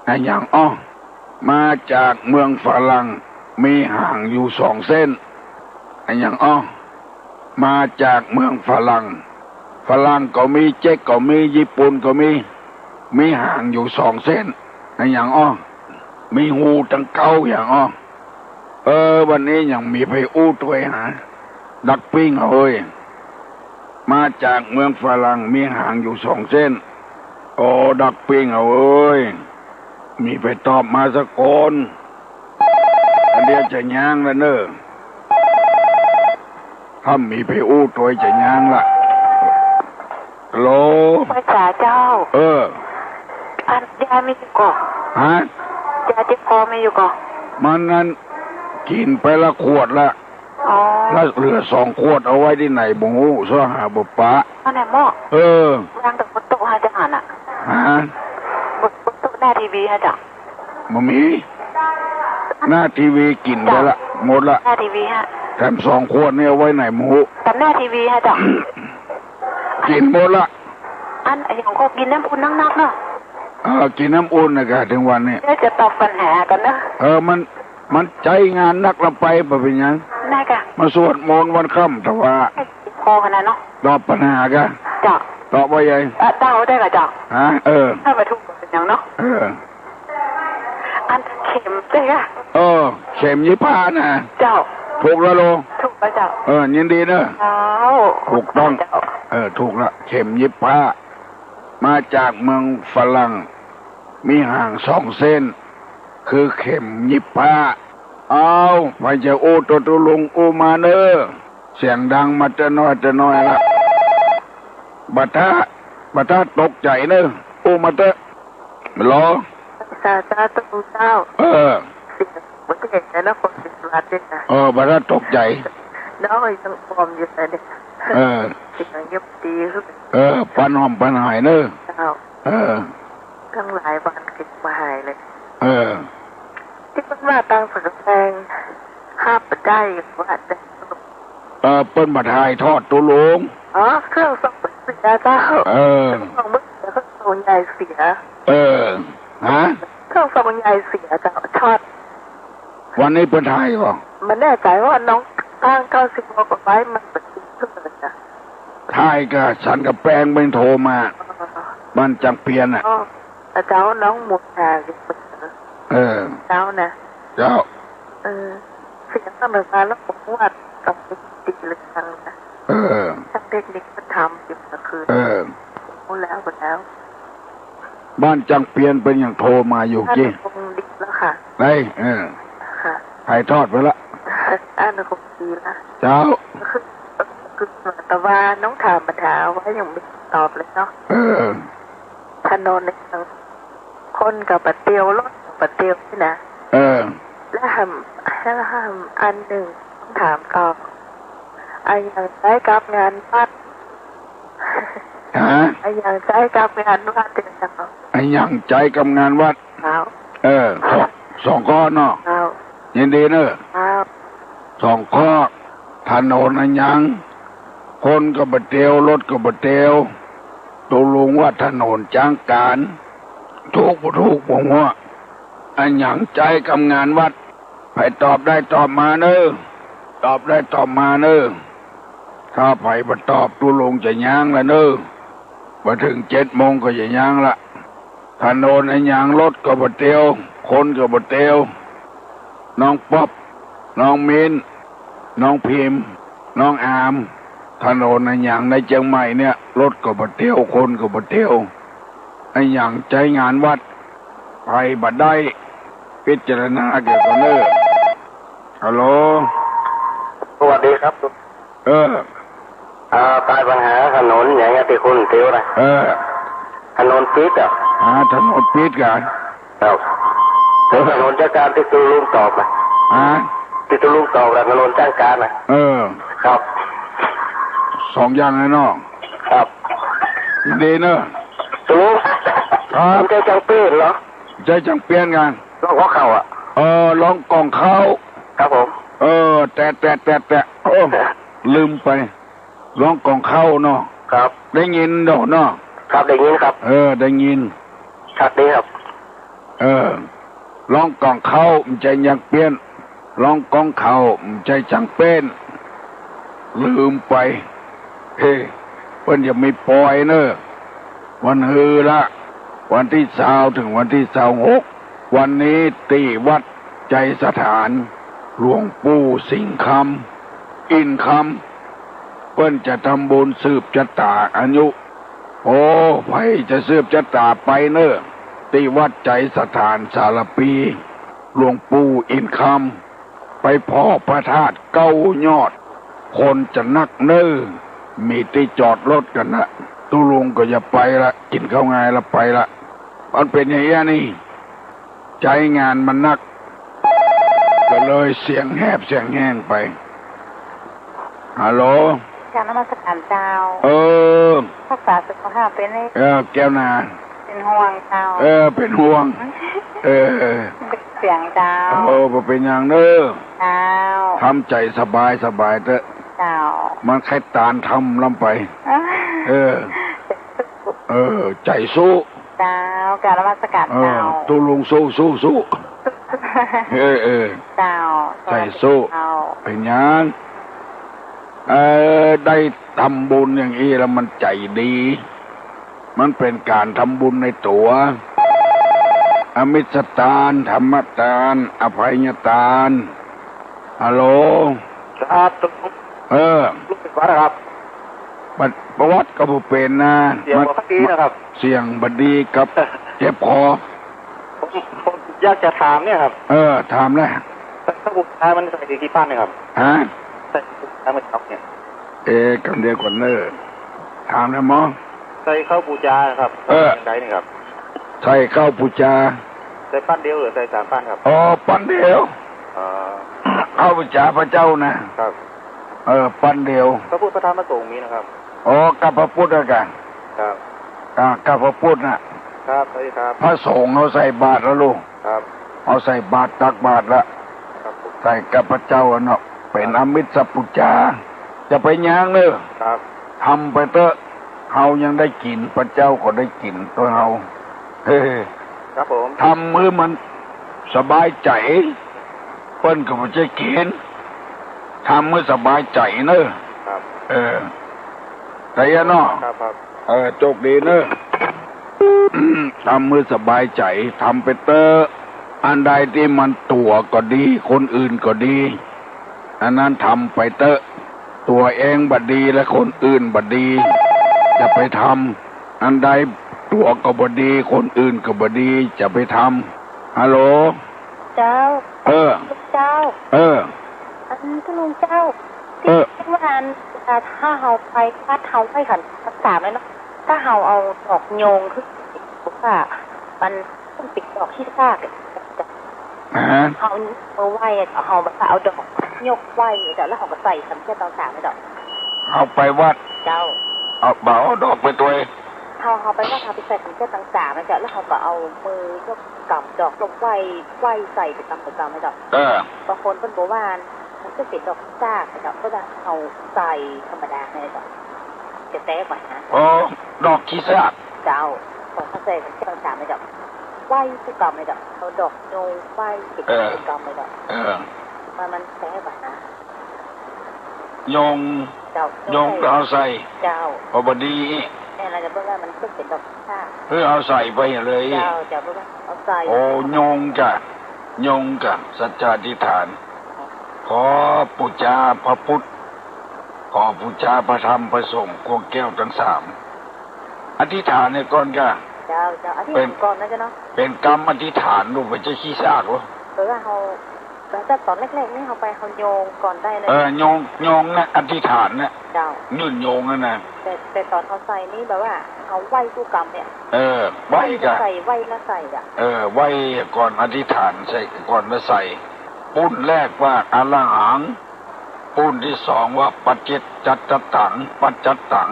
อะหยังอ้อ มาจากเมืองฝรั่ง มีหางอยู่สองเส้น อะหยังอ้อ มาจากเมืองฝรั่ง ฝรั่งก็มี เจ๊กก็มี ญี่ปุ่นก็มี มีหางอยู่สองเส้น อะหยังอ้อ มีฮูตังเก๊าหยังอ้อ เออ วันนี้ยังมีใผอู้ตวยหา ดักปิ้งเอาเอ้ย มาจากเมืองฝรั่ง มีหางอยู่สองเส้น โอ้ ดักปิ้งเอาเอ้ย มีใผตอบมาสักคน อันเดียวจะย้างละเน่อ ถ้ามีใผอู้ตวยจะย้างละ ฮัลโหล ป้าจ๋าเจ้า เออ อันยามีอยู่ก่อ ฮะ ยาเจ็บคอมีอยู่ก่อ มันนั้นกิ๋นไปละขวดละ อ๋อ แล้วเหลือสองขวดเอาไว้ตี้ไหนบ่ฮู้ เซาะหาบ่ปะ อันไหนหม้อ เออ วางตางบนโต๊ะฮะเจ้าหันน่ะ ฮะ บน บนโต๊ะหน้าทีวีฮะเจ้า บ่มี หน้าทีวีกิ๋นไปละ หมดละ หน้าทีวีฮะ แถมสองขวดนี่เอาไว้ไหนบ่ฮู้ ตางหน้าทีวีฮะเจ้า กิ๋นหมดละ อันอะหยังก็กิ๋นน้ำอุ่นนักๆเนาะ เออ กิ๋นน้ำอุ่นนะกะ เถิงวันนี้ เดี๋ยวจะตอบปัญหาก่อนเนาะ เออ มัน มันใจ๊งานนักละไป บ่เป๋นหยัง ได้ค่ะ มาสวดมนต์วันค่ำ แต่ว่า พอขนาดเนาะ ตอบปัญหากะ เจ้า ตอบว่าไง เอ่อ เจ้าได้กะเจ้า ฮะ เออ ถ้าบ่ถูกบ่เป๋นหยังเนาะ เออ อันเข็มใจ้กะ เออ เข็มเย็บผ้านะ เจ้า ถูกแล้วโล ถูกแล้วเจ้า เออ ยินดีเนอะ เจ้า ถูกต้อง เจ้า เออ ถูกละ เข็มเย็บผ้า มาจากเมืองฝรั่ง มีหางสองเส้น คือเข็มเย็บผ้า เอ้า ใผจะอู้ตวยตุ๊ลุงอู้มาเน่อ เสียงดังมาเต๊อะน้อยเต๊อะน้อยละ บ่ถ้า บ่ถ้าตกใจ๋เน่อ อู้มาเต๊อะ ฮัลโหล สาธุเจ้า เออ เสียงเหมือนเห็นในนครศรีธรรมราชเนี่ยนะ เออ บ่ถ้าตกใจ๋ น้องยังอ่อมอยู่เลยเนี่ย เออ เสียงยังดีขึ้น เออ ปันหอมปันหายเน่อ เจ้า เออ ตั้งหลายวันเก็บบ่หายเลย เออ ตี้เปิ้นว่าตางสันกำแปง ห้ามบ่ได้ว่าแต่ เออ เปิ้นบ่ถ่ายทอดตุ๊ลุง อ๋อ เครื่องส่องเสียเจ้า เออ เครื่องส่องเสีย เครื่องส่องใหญ่เสีย เออ ฮะ เครื่องส่องใหญ่เสียเจ้า ช็อต วันนี้เปิ้นถ่ายก่อ บ่แน่ใจ๋ว่าน้องตั้งเก้าสิบกว่าไว้มันบ่ดีขึ้นเลยจ้ะ ถ่ายกะสันกำแปงเปิ้นโทรมา อ๋อ บ้านจังเปียนน่ะ อ๋อ เจ้าน้องหมุนหาอยู่ เออ เจ้านะ เจ้า เออ เสียงตั้งแต่มาแล้วผมว่ากับดีเลยจังนะ เออ ช่างเทคนิคก็ทำอยู่กลางคืน เออ หมดแล้ว หมดแล้ว บ้านจังเปียนเปิ้นยังโทรมาอยู่ ท่าน กี้ คงดีแล้วค่ะ ได้ เออ ค่ะ ถ่ายทอดไปละ อันคงดีละ เจ้า คือ คือ แต่ว่าน้องถามปัญหาไว้ยังไม่ตอบเลยเนาะ เออ ถนนเนี่ย คนก็บ่เตียว รถก็บ่เตียวนี่นะ เออ แล้วแหม แล้วแหมอันหนึ่งถามต่อ อะหยังใจ๊กับงานวัด ฮะ อะหยังใจ๊กับงานวัดเนี่ยเจ้า อะหยังใจ๊กับงานวัด เจ้า เออ สอง สองข้อเนาะ เจ้า ยินดีเนอะ เจ้า สองข้อ ถนนอะหยัง คนก็บ่เตียว รถก็บ่เตียว ตุ๊ลุงว่าถนนจ้างก๋าน ถูกบ่ถูกบ่ฮู้ อะหยังใจ๊กับงานวัด ใผตอบได้ตอบมาเน่อ ตอบได้ตอบมาเน่อ ถ้าใผบ่ตอบตุ๊ลุงจะย้างละเน่อ บ่เถิงเจ็ดโมงก็จะย้างละ ถนนอะหยัง รถก็บ่เตียว คนก็บ่เตียว น้องป๊อป น้องมิ้น น้องพิม น้องอาม ถนนอะหยังในเจียงใหม่เนี่ย รถก็บ่เตียว คนก็บ่เตียว อะหยังใจ๊งานวัด ใผบ่ได้ พิจารณาเกี่ยวกับเน่อ ฮัลโหล สวัสดีครับ เออ อ่า ตายปัญหาถนนอย่างเงี้ยตี้คนเตียวนะ เออ ถนนปิดอ่ะ อ่า ถนนปิดกะ ครับ เออ ถนนจ้างก๋านตี้ตุ๊ลุงตอบนะ ฮะ ตี้ตุ๊ลุงตอบนะ ถนนจ้างก๋านนะ เออ ครับ สองอย่างเลยเนาะ ครับ ดีเนอะ ตุ๊ลุง ครับ มันใจ้จังเปียนเหรอ ใจ้จังเปียนกั๋น ร้องหัวเข่าอ่ะ เออ ร้องก่องเข่า ครับผม เออ แตะ แตะ แตะ แตะ โอ้ ลืมไป ร้องก่องเค้าเนาะ ครับ ได้ยินดอกเนาะ ครับ ได้ยินครับ เออ ได้ยิน ครับ ได้ครับ เออ ร้องก่องเค้า บ่ใจ้ยังเปี้ยน ร้องก่องเค้า บ่ใจ้จังเป๊น ลืมไป เฮ้ เปิ้นจะมีปอยเนอะ วันฮือละ วันตี้ซาวเถิงวันตี้ซาวหก วันนี้ตี้วัดไชยสถาน หลวงปู่สิงห์คำ อินทร์คำ เปิ้นจะทำบุญสืบจะต๋าอายุ โอ้ ใผจะสืบจะต๋าไปเนอะ ตี้วัดไชยสถานสารภี หลวงปู่อินทร์คำ ไปผ่อพระธาตุเก้ายอด คนจะนักเนอะ มีตี้จอดรถกั๋นนะ ตุ๊ลุงก็จะไปละ กิ๋นข้าวงายละไปละ มันเป๋นอย่างเอี้ยนี่ ใจ๊งานมันนัก ก็เลยเสียงแหบเสียงแห้งไป ฮัลโหล กราบนมัสการเจ้า เออ รักษาสุขภาพเป๋นไหม เออ แก้วนา เป๋นห่วงเจ้า เออ เป๋นห่วง เออ เสียงเจ้า เออ บ่เป๋นหยังเนอะ เจ้า ทำใจ๋สบายสบายเต๊อะ เจ้า มันใค่ตานทำลำไป เออ เออ ใจ๋สู้ เจ้า กราบนมัสการ เออ เจ้า ตุ๊ลุงสู้ สู้ สู้ เออ เออ เจ้า ใจ๋สู้ เจ้า เป๋นหยัง เออ ได้ทำบุญอย่างอี้แล้วมันใจ๋ดี มันเป๋นก๋านทำบุญในตั๋ว อมิสตาน ธรรมตาน อภัยตาน ฮัลโหล ครับ เออ ลูกศิษย์วัดนะครับ ประวัติก็บ่เป๋นนะ เสียง มัน บ่ค่อยดีนะครับ เสียงบ่ดีกับ เจ็บคอ ผม ผมอยากจะถามเนี่ยครับ เออ ถามแล้ว ถ้าบูชามันใส่กี่ปั้นเนี่ยครับ ฮะ ใส่บูชามันครับเนี่ย เอ๊ะ กำเดียวก่อนเนอะ ถามแล้วหมอ ใส่ข้าวบูชาครับ เออ ใส่อย่างใดนี่ครับ ใส่ข้าวบูชา ใส่ปั้นเดียวหรือใส่สามปั้นครับ อ๋อ ปั้นเดียว อ๋อ ข้าวบูชาพระเจ้านะ ครับ เออ ปั้นเดียว พระพุทธพระธรรมพระสงฆ์มีนะครับ อ๋อ กับพระพุทธอะกะ ครับ อ่า กับพระพุทธน่ะ ครับ สวัสดีครับ พระสงฆ์เฮาใส่บาตรแล้วลูก ครับ เฮาใส่บาตรตักบาตรละ ครับ ใส่กับพระเจ้าอะเนาะ เป๋นอมิสปู๋จา จะไปย้างเนอะ ครับ ทำไปเต๊อะ เฮายังได้กิ๋น พระเจ้าก็ได้กิ๋นตั๋วเฮา เฮ้ ครับผม ทำหื้อมันสบายใจ๋ เปิ้นก็บ่ใจ้เก๋ณฑ์ ทำหื้อสบายใจ๋เนอะ ครับ เออ ใจ๋อะเนาะ ครับ ครับ เออ โชคดีเนอะ ทำหื้อสบายใจ๋ ทำไปเต๊อะ อันใดตี้มันตั๋วก็ดี คนอื่นก็ดี อันนั้นทำไปเต๊อะ ตั๋วเองบ่ดีและคนอื่นบ่ดี จะไปทำ อันใดตั๋วก็บ่ดี คนอื่นก็บ่ดี จะไปทำ ฮัลโหล เจ้า เออ เจ้า เออ อันตุ๊ลุงเจ้า เออ ตี้ว่าอัน อ่า ถ้าเฮาไปวัดเฮาไหว้ขันสามเลยเนาะ ถ้าเฮาเอาดอกโยงขึ้น ว่ามัน มันเป๋นดอกขี้ซากอะ ฮะ เฮาเอาไหว้อะ เฮาแบบว่าเอาดอกยกไหว้อะเจ้า แล้วเฮาก็ใส่สามแก้วตองสามอะเจ้า เอาไปวัด เจ้า เอา บ่าเอาดอกไปตวย เฮา เฮาไปวัด เฮาไปใส่สามแก้วตองสามอะเจ้า แล้วเฮาก็เอามือยกกำดอก ยกไหว้ ไหว้ใส่ไปกำไปกำอะเจ้า เออ บางคนเปิ้นก็ว่า มันก็เป๋นดอกขี้ซากอะเจ้า ก็จะเอาใส่ธรรมดาไงเจ้า จะแต๊กว่านะ อ๋อ ดอกขี้ซาก เจ้า ของเขาใส่สามแก้วตองสามอะเจ้า ไหว้กู้กำเลยเจ้า เอาดอกโยงไหว้ติด เออ กู้กำเลยเจ้า เออ มัน มันแต๊กว่านะ โยง เจ้า โยงก็เอาใส่ เจ้า เอาบ่ดี แม่นแล้วเจ้า เปิ้นว่ามันเป๋นดอกซาก เออ เอาใส่ไปเลย เจ้า เจ้า เปิ้นว่าเอาใส่ โอ้ โยงจ้ะ โยงจ้ะ สัจจาธิษฐาน ขอปู๋จาพระพุทธ ขอปู๋จาพระธรรมพระสงฆ์ ควงแก้วตังสาม อธิษฐานเหียก่อนก้า เจ้า เจ้า อธิษฐานก่อนนะเจ้าเนาะ เป๋นกำอธิษฐานลูก บ่ใจ้ขี้ซากหรอก แปลว่าเฮา แต่ต๋อนแรกๆ นี่เฮาไปเฮาโยงก่อนได้นะ เออ โยง โยงนะ อธิษฐานนะ เจ้า ยื่นโยงนั่นนะ แต่ แต่ต๋อนเฮาใส่นี่แบบว่าเฮาไหว้กู้กำเนี่ย เออ ไหว้ก้า ใส่ ไหว้แล้วใส่อะ เออ ไหว้ก่อนอธิษฐาน ใส่ก่อนแล้วใส่ ปุ้นแรกว่าอะระหัง ปุ้นตี้สองว่าปัจจิจจัตตัง ปัจจัตตัง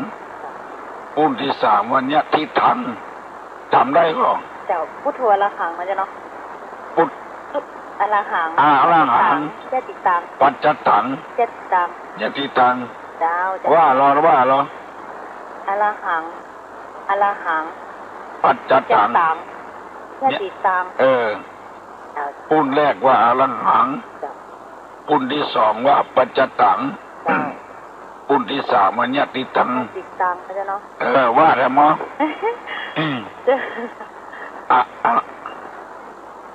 ปุ้นตี้สามว่านิฏฐิตัง จ๋ำได้ก่อ เจ้า พุทโธอะระหังนะเจ้าเนาะ พุท อรหัง อ่า อรหัง ยะติตัง ปัจจตัง ยะติตัง ยะติตัง เจ้า เจ้า ว่าลอ ว่าลอ อรหัง อรหัง ปัจจตัง ปัจจตัง ยะติตัง เออ เจ้า ปุ้นแรกว่าอรหัง เจ้า ปุ้นตี้สองว่าปัจจตัง เจ้า ปุ้นตี้สามว่ายะติตัง ยะติตัง เจ้าเนาะ เออ ว่าแหม อืม เจ้า อะ อะ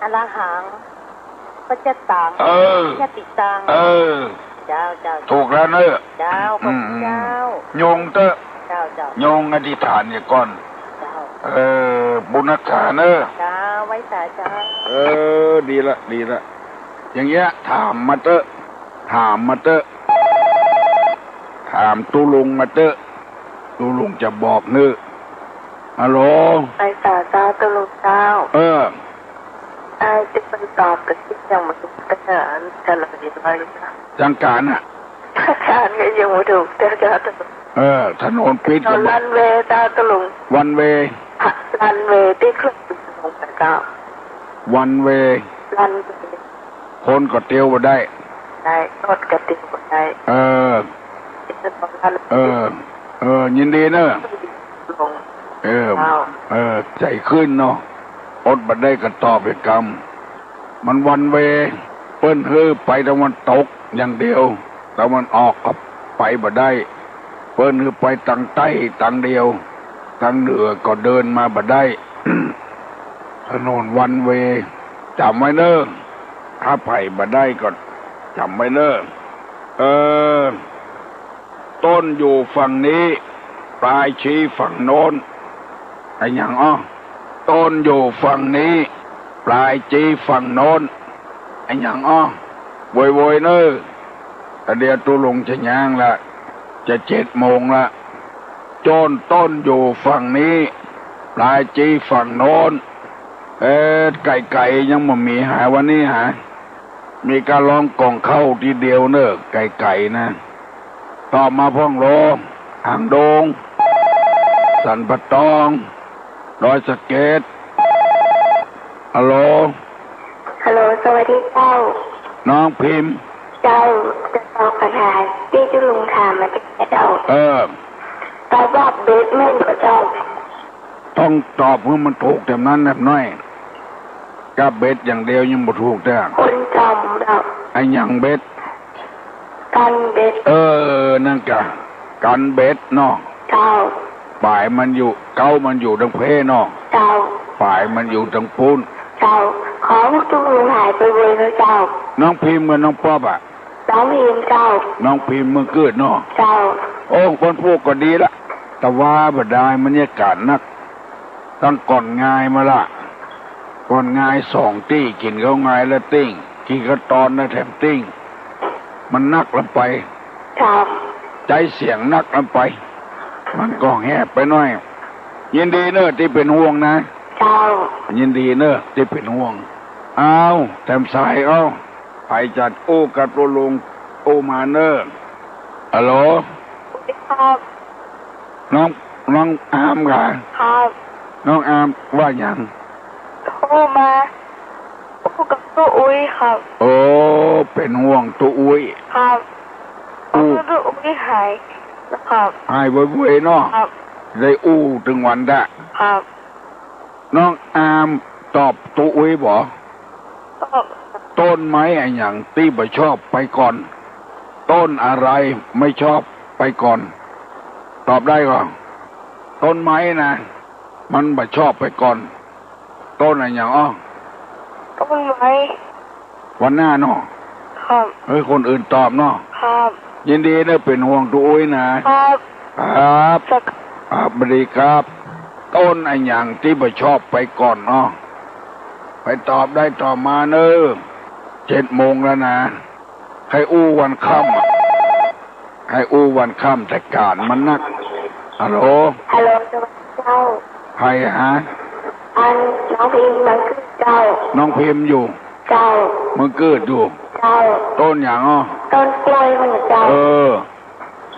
อรหัง ปัจจตัง เออ ยะติตัง เออ เจ้า เจ้า ถูกแล้วเนอะ เจ้า ขอบคุณ อืม เจ้า โยงเต๊อะ เจ้า เจ้า โยงอธิษฐานเหียก่อน เจ้า เออ ปุณณัฏฐาเนอะ เจ้า ไหว้สา เจ้า เออ ดีละ ดีละ อย่างเงี้ย ถามมาเต๊อะ ถามมาเต๊อะ ถามตุ๊ลุงมาเต๊อะ ตุ๊ลุงจะบอกเน้อ ฮัลโหล ไหว้สาเจ้า ตุ๊ลุงเจ้า เออ ไอ้ตี้เปิ้นตอบก็ตี้ยังบ่ถูกเตื้อ อันจะเลยว่า ทางก๋านน่ะ ทางก๋านก็ยังบ่ถูกเตื้อเจ้า เออ ถนนปิด ถนนรันเวย์เจ้าตุ๊ลุง รันเวย์ รันเวย์ตี้ขึ้นลงไปเจ้า รันเวย์ รันเวย์ คนก็เตียวบ่ได้ ได้ รถก็เตียวบ่ได้ เออ เออ เออ ยินดีเนอะ เออ เออ ใจ๋ขึ้นเนาะ อดบ่ได้ก็ตอบไปกำ มันรันเวย์ เปิ้นหื้อไปตะวันตกอย่างเดียว ตะวันออกก็ไปบ่ได้ เปิ้นหื้อไปตางใต้ตางเดียว ตางเหนือก็เดินมาบ่ได้ ถนนรันเวย์ จ๋ำไว้เน้อ ถ้าไปบ่ได้ก็จ๋ำไว้เน้อ เออ ต้นอยู่ฝั่งนี้ ปลายชี้ฝั่งโน้น อะหยังอ้อ ต้นอยู่ฝั่งนี้ ปลายชี้ฝั่งโน้น อะหยังอ้อ โวยๆ เน้อ ตะเดียวตุ๊ลุงจะย้างละ จะเจ็ดโมงละ โจ้นต้นอยู่ฝั่งนี้ ปลายชี้ฝั่งโน้น เอ๊ะ ไก๋ๆ ยังบ่มีหาวันนี้หา มีก้าร้องก่องข้าวตี้เดียวเน้อ ไก๋ๆ นะ ตอบมาพ่องโล หางดง สันป่าตอง ดอยสะเก็ด ฮัลโหล ฮัลโหล สวัสดีเจ้า น้องพิมพ์ เจ้า จะตอบคำถามตี้ตุ๊ลุงถามมาเมื่อกี้เจ้า เออ ตอบว่าเบ็ดแม่นบ่เจ้า ต้องตอบหื้อมันถูกแถมนั้นแหมน้อย ก้าเบ็ดอย่างเดียวยังบ่ถูกแต๊ คนจ๋ำเจ้า อะหยังเบ็ด กั๋นเบ็ด เออ นั่นกะ กั๋นเบ็ดเนาะ เจ้า ป๋ายมันอยู่ เก๊ามันอยู่ตางเพเนาะ เจ้า ป๋ายมันอยู่ตางปู๊น เจ้า ขอตุ๊ลุงหายไปเลยนะเจ้า น้องพิมพ์กับน้องป๊อปอะ น้องพิมพ์เจ้า น้องพิมพ์เมืองกืดเนาะ เจ้า โอ้ วันพูกก็ดีละ แต่ว่าบ่ดายบรรยากาศนัก ตั้งก่อนงายมาละ ก่อนงายสองตี้ กิ๋นข้าวงายแล้วติ้ง กิ๋นข้าวตอนแล้วแถมติ้ง มันนักลำไป เจ้า ใจ๊เสียงนักลำไป มันก็แหบไปหน้อย ยินดีเน้อตี้เป๋นห่วงนะ เจ้า ยินดีเน้อตี้เป๋นห่วง อ้าว แถมสาย เอ้า ไปจัดอู้กับตุ๊ลุงอู้มาเน้อ ฮัลโหล ครับ น้อง น้องอามกา ครับ น้องอามว่าหยัง โทรมาอู้กับตุ๊อุ๊ยครับ โอ้ เป๋นห่วงตุ๊อุ๊ย ครับ อู้ ตุ๊อุ๊ยหายนะครับ หายไวๆ เนาะ ครับ ได้อู้ตึงวันดะ ครับ น้องอามตอบตุ๊อุ๊ยบ่ ตอบ ต้นไม้อะหยังตี้บ่ชอบไปก่อน ต้นอะไรไม่ชอบไปก่อน ตอบได้ก่อ ต้นไม้นะ มันบ่ชอบไปก่อน ต้นอะหยังอ้อ ต้นไม้ วันหน้าเนาะ ครับ เฮ้ย คนอื่นตอบเนาะ ครับ ยินดีเน้อ เป๋นห่วงตุ๊อุ๊ยนะ ครับ ครับ สัก ครับ สวัสดีครับ ต้นอะหยังตี้บ่ชอบไปก่อนเนาะ ไปตอบได้ตอบมาเน้อ เจ็ดโมงแล้วนะ ใค่อู้วันค่ำอะ ใค่อู้วันค่ำ แต่ก๋านมันนัก ฮัลโหล ฮัลโหล สวัสดีเจ้า ใผฮะ อันน้องพิมพ์เมืองกืดเจ้า น้องพิมพ์อยู่ เจ้า เมืองกืดอยู่ เจ้า ต้นหยังอ้อ ต้นกล้วยเมืองเจ้า เออ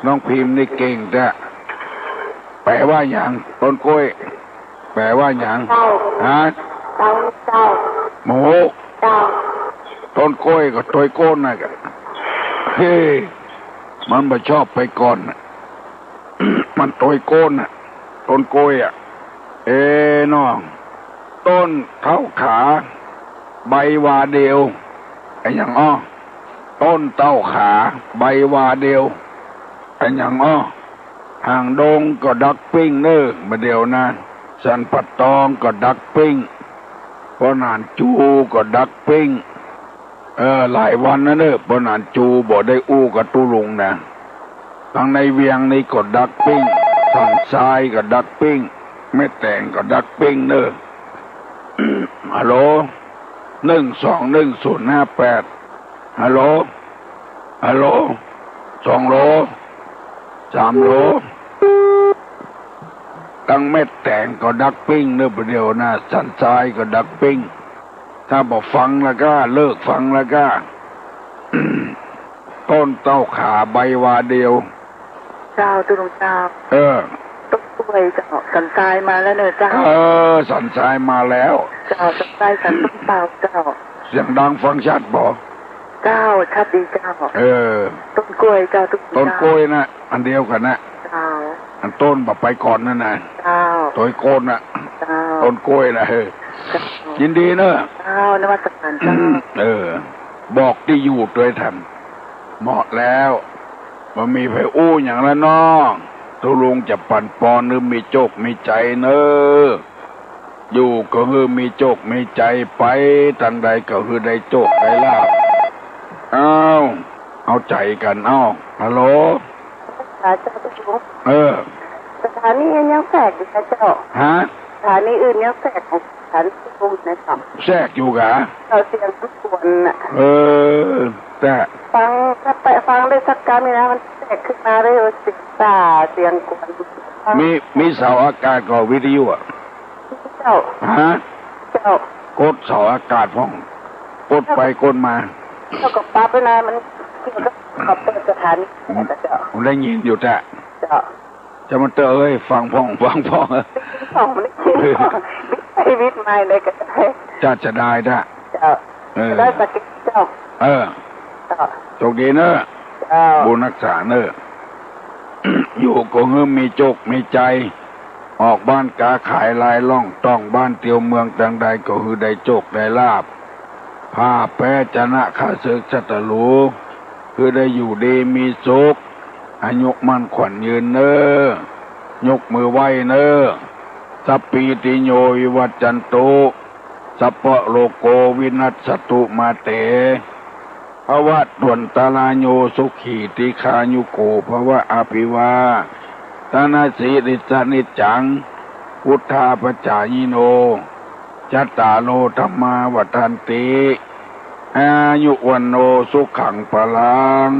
น้องพิมพ์นี่เก่งแต๊ แป๋ว่าหยัง ต้นกล้วย แป๋ว่าหยัง เจ้า ฮะ เจ้า เจ้า โมโห เจ้า ต้นกล้วยก็ตวยโก้นน่ะ เฮ้ย มันบ่ชอบไปก่อนน่ะ มันตวยโก้นน่ะ ต้นกล้วยอะ เอ้น้อง ต้นเต้าขา ใบวาเดียว อะหยังอ้อ ต้นเต้าขา ใบวาเดียว อะหยังอ้อ หางดงก็ดักปิ้งเน่อ บ่าเดี่ยวนะ สันป่าตองก็ดักปิ้ง ป้อหนานจูก็ดักปิ้ง เออ หลายวันนะเน่อ ป้อหนานจูบ่ได้อู้กับตุ๊ลุงนะ ตังในเวียงนี่ก็ดักปิ้ง สันทรายก็ดักปิ้ง แม่แตงก็ดักปิ้งเน่อ ฮัลโหล หนึ่งสองหนึ่งศูนย์ห้าแปด ฮัลโหล ฮัลโหล สองโหล สามโหล ตังแม่แตงก็ดักปิ้งเน่อ บ่าเดี่ยวนะ สันทรายก็ดักปิ้ง ถ้าบ่ฟังแล้วก็ เลิกฟังแล้วก็ ต้นเต้าขาใบวาเดียว เจ้า ตุ๊ลุงเจ้า เออ ต้นกล้วยเจ้า สันทรายมาแล้วเน่อเจ้า เออ สันทรายมาแล้ว เจ้า สันทรายสันต้นเปาเจ้า เสียงดังฟังชัดบ่ เจ้า ชัดดีเจ้า เออ ต้นกล้วยเจ้า ตุ๊ลุงเจ้า ต้นกล้วยน่ะ อันเดียวกั๋นน่ะ เจ้า อันต้นบ่ไปก่อนนั่นน่ะ เจ้า ตวยโก้นน่ะ เจ้า ต้นกล้วยน่ะ เออ เจ้า ยินดีเน่อ เจ้า นมัสก๋านเจ้า เออ บอกตี้อยู่ตวยแถม เหมาะแล้ว บ่มีใผอู้หยังแล้วน้อง ตุ๊ลุงจะปั๋นปอนหื้อมีโจคมีใจ๋เน่อ อยู่ก็หื้อมีโจคมีใจ๋ ไปตังใดก็หื้อได้โจคได้ลาภ อ้าว เอาใจ๋กั๋น อ้าว ฮัลโหล ค่ะ เจ้าตุ๊ลุง เออ สถานียังแทรกอยู่นะเจ้า ฮะ สถานีอื่นยังแทรกของสถานีตุ๊ลุงนะเจ้า แทรกอยู่กา เจ้า เสียงรบกวนน่ะ เออ แต่ ฟัง ถ้าไปฟังได้สักกำนี่นะ มันแทรกขึ้นมาได้เสียงส่า เสียงกวน มี มีเสาอากาศก่อวิทยุอะ เจ้า ฮะ เจ้า กดเสาอากาศพ่อง กดไปกดมา เจ้าก็ปรับไว้นะ มันเกี่ยวกับ กับเปิดสถานี เจ้า ผมได้ยินอยู่แต่ เจ้า จะมาเตอะเอ้ย ฟังพ่อง ฟังพ่อง ฟังมันได้ยินพ่อง วิทย์ไปวิทย์มาเลยก็ได้ จ้า จะได้จ้ะ เจ้า เออ ได้สักเจ้า เออ เจ้า โชคดีเน่อ เจ้า บุญฮักษาเน่อ อยู่ก็หื้อมีโจคมีใจ๋ ออกบ้านก๋าขายหลายล่อง ต้องบ้านเตียวเมืองตังใดก็หื้อได้โจคได้ลาภ พ่ายแพ้จะนะข้าศึกศัตรู หื้อได้อยู่ดีมีสุข อายุมั่นขวัญยืนเน่อ ยกมือไหว้เน่อ สัพพีติโยวิวัชชันตุ สัพพะโรโควินัสสตุมาเต ภวัตวันตรายโยสุขีทีฆายุโกภวะ อะภิวาทะนะสีลิสสะนิจจัง วุฑฒาปจายิโน จัตตาโรธัมมาวัฑฒันติ อายุวัณโณสุขังพลัง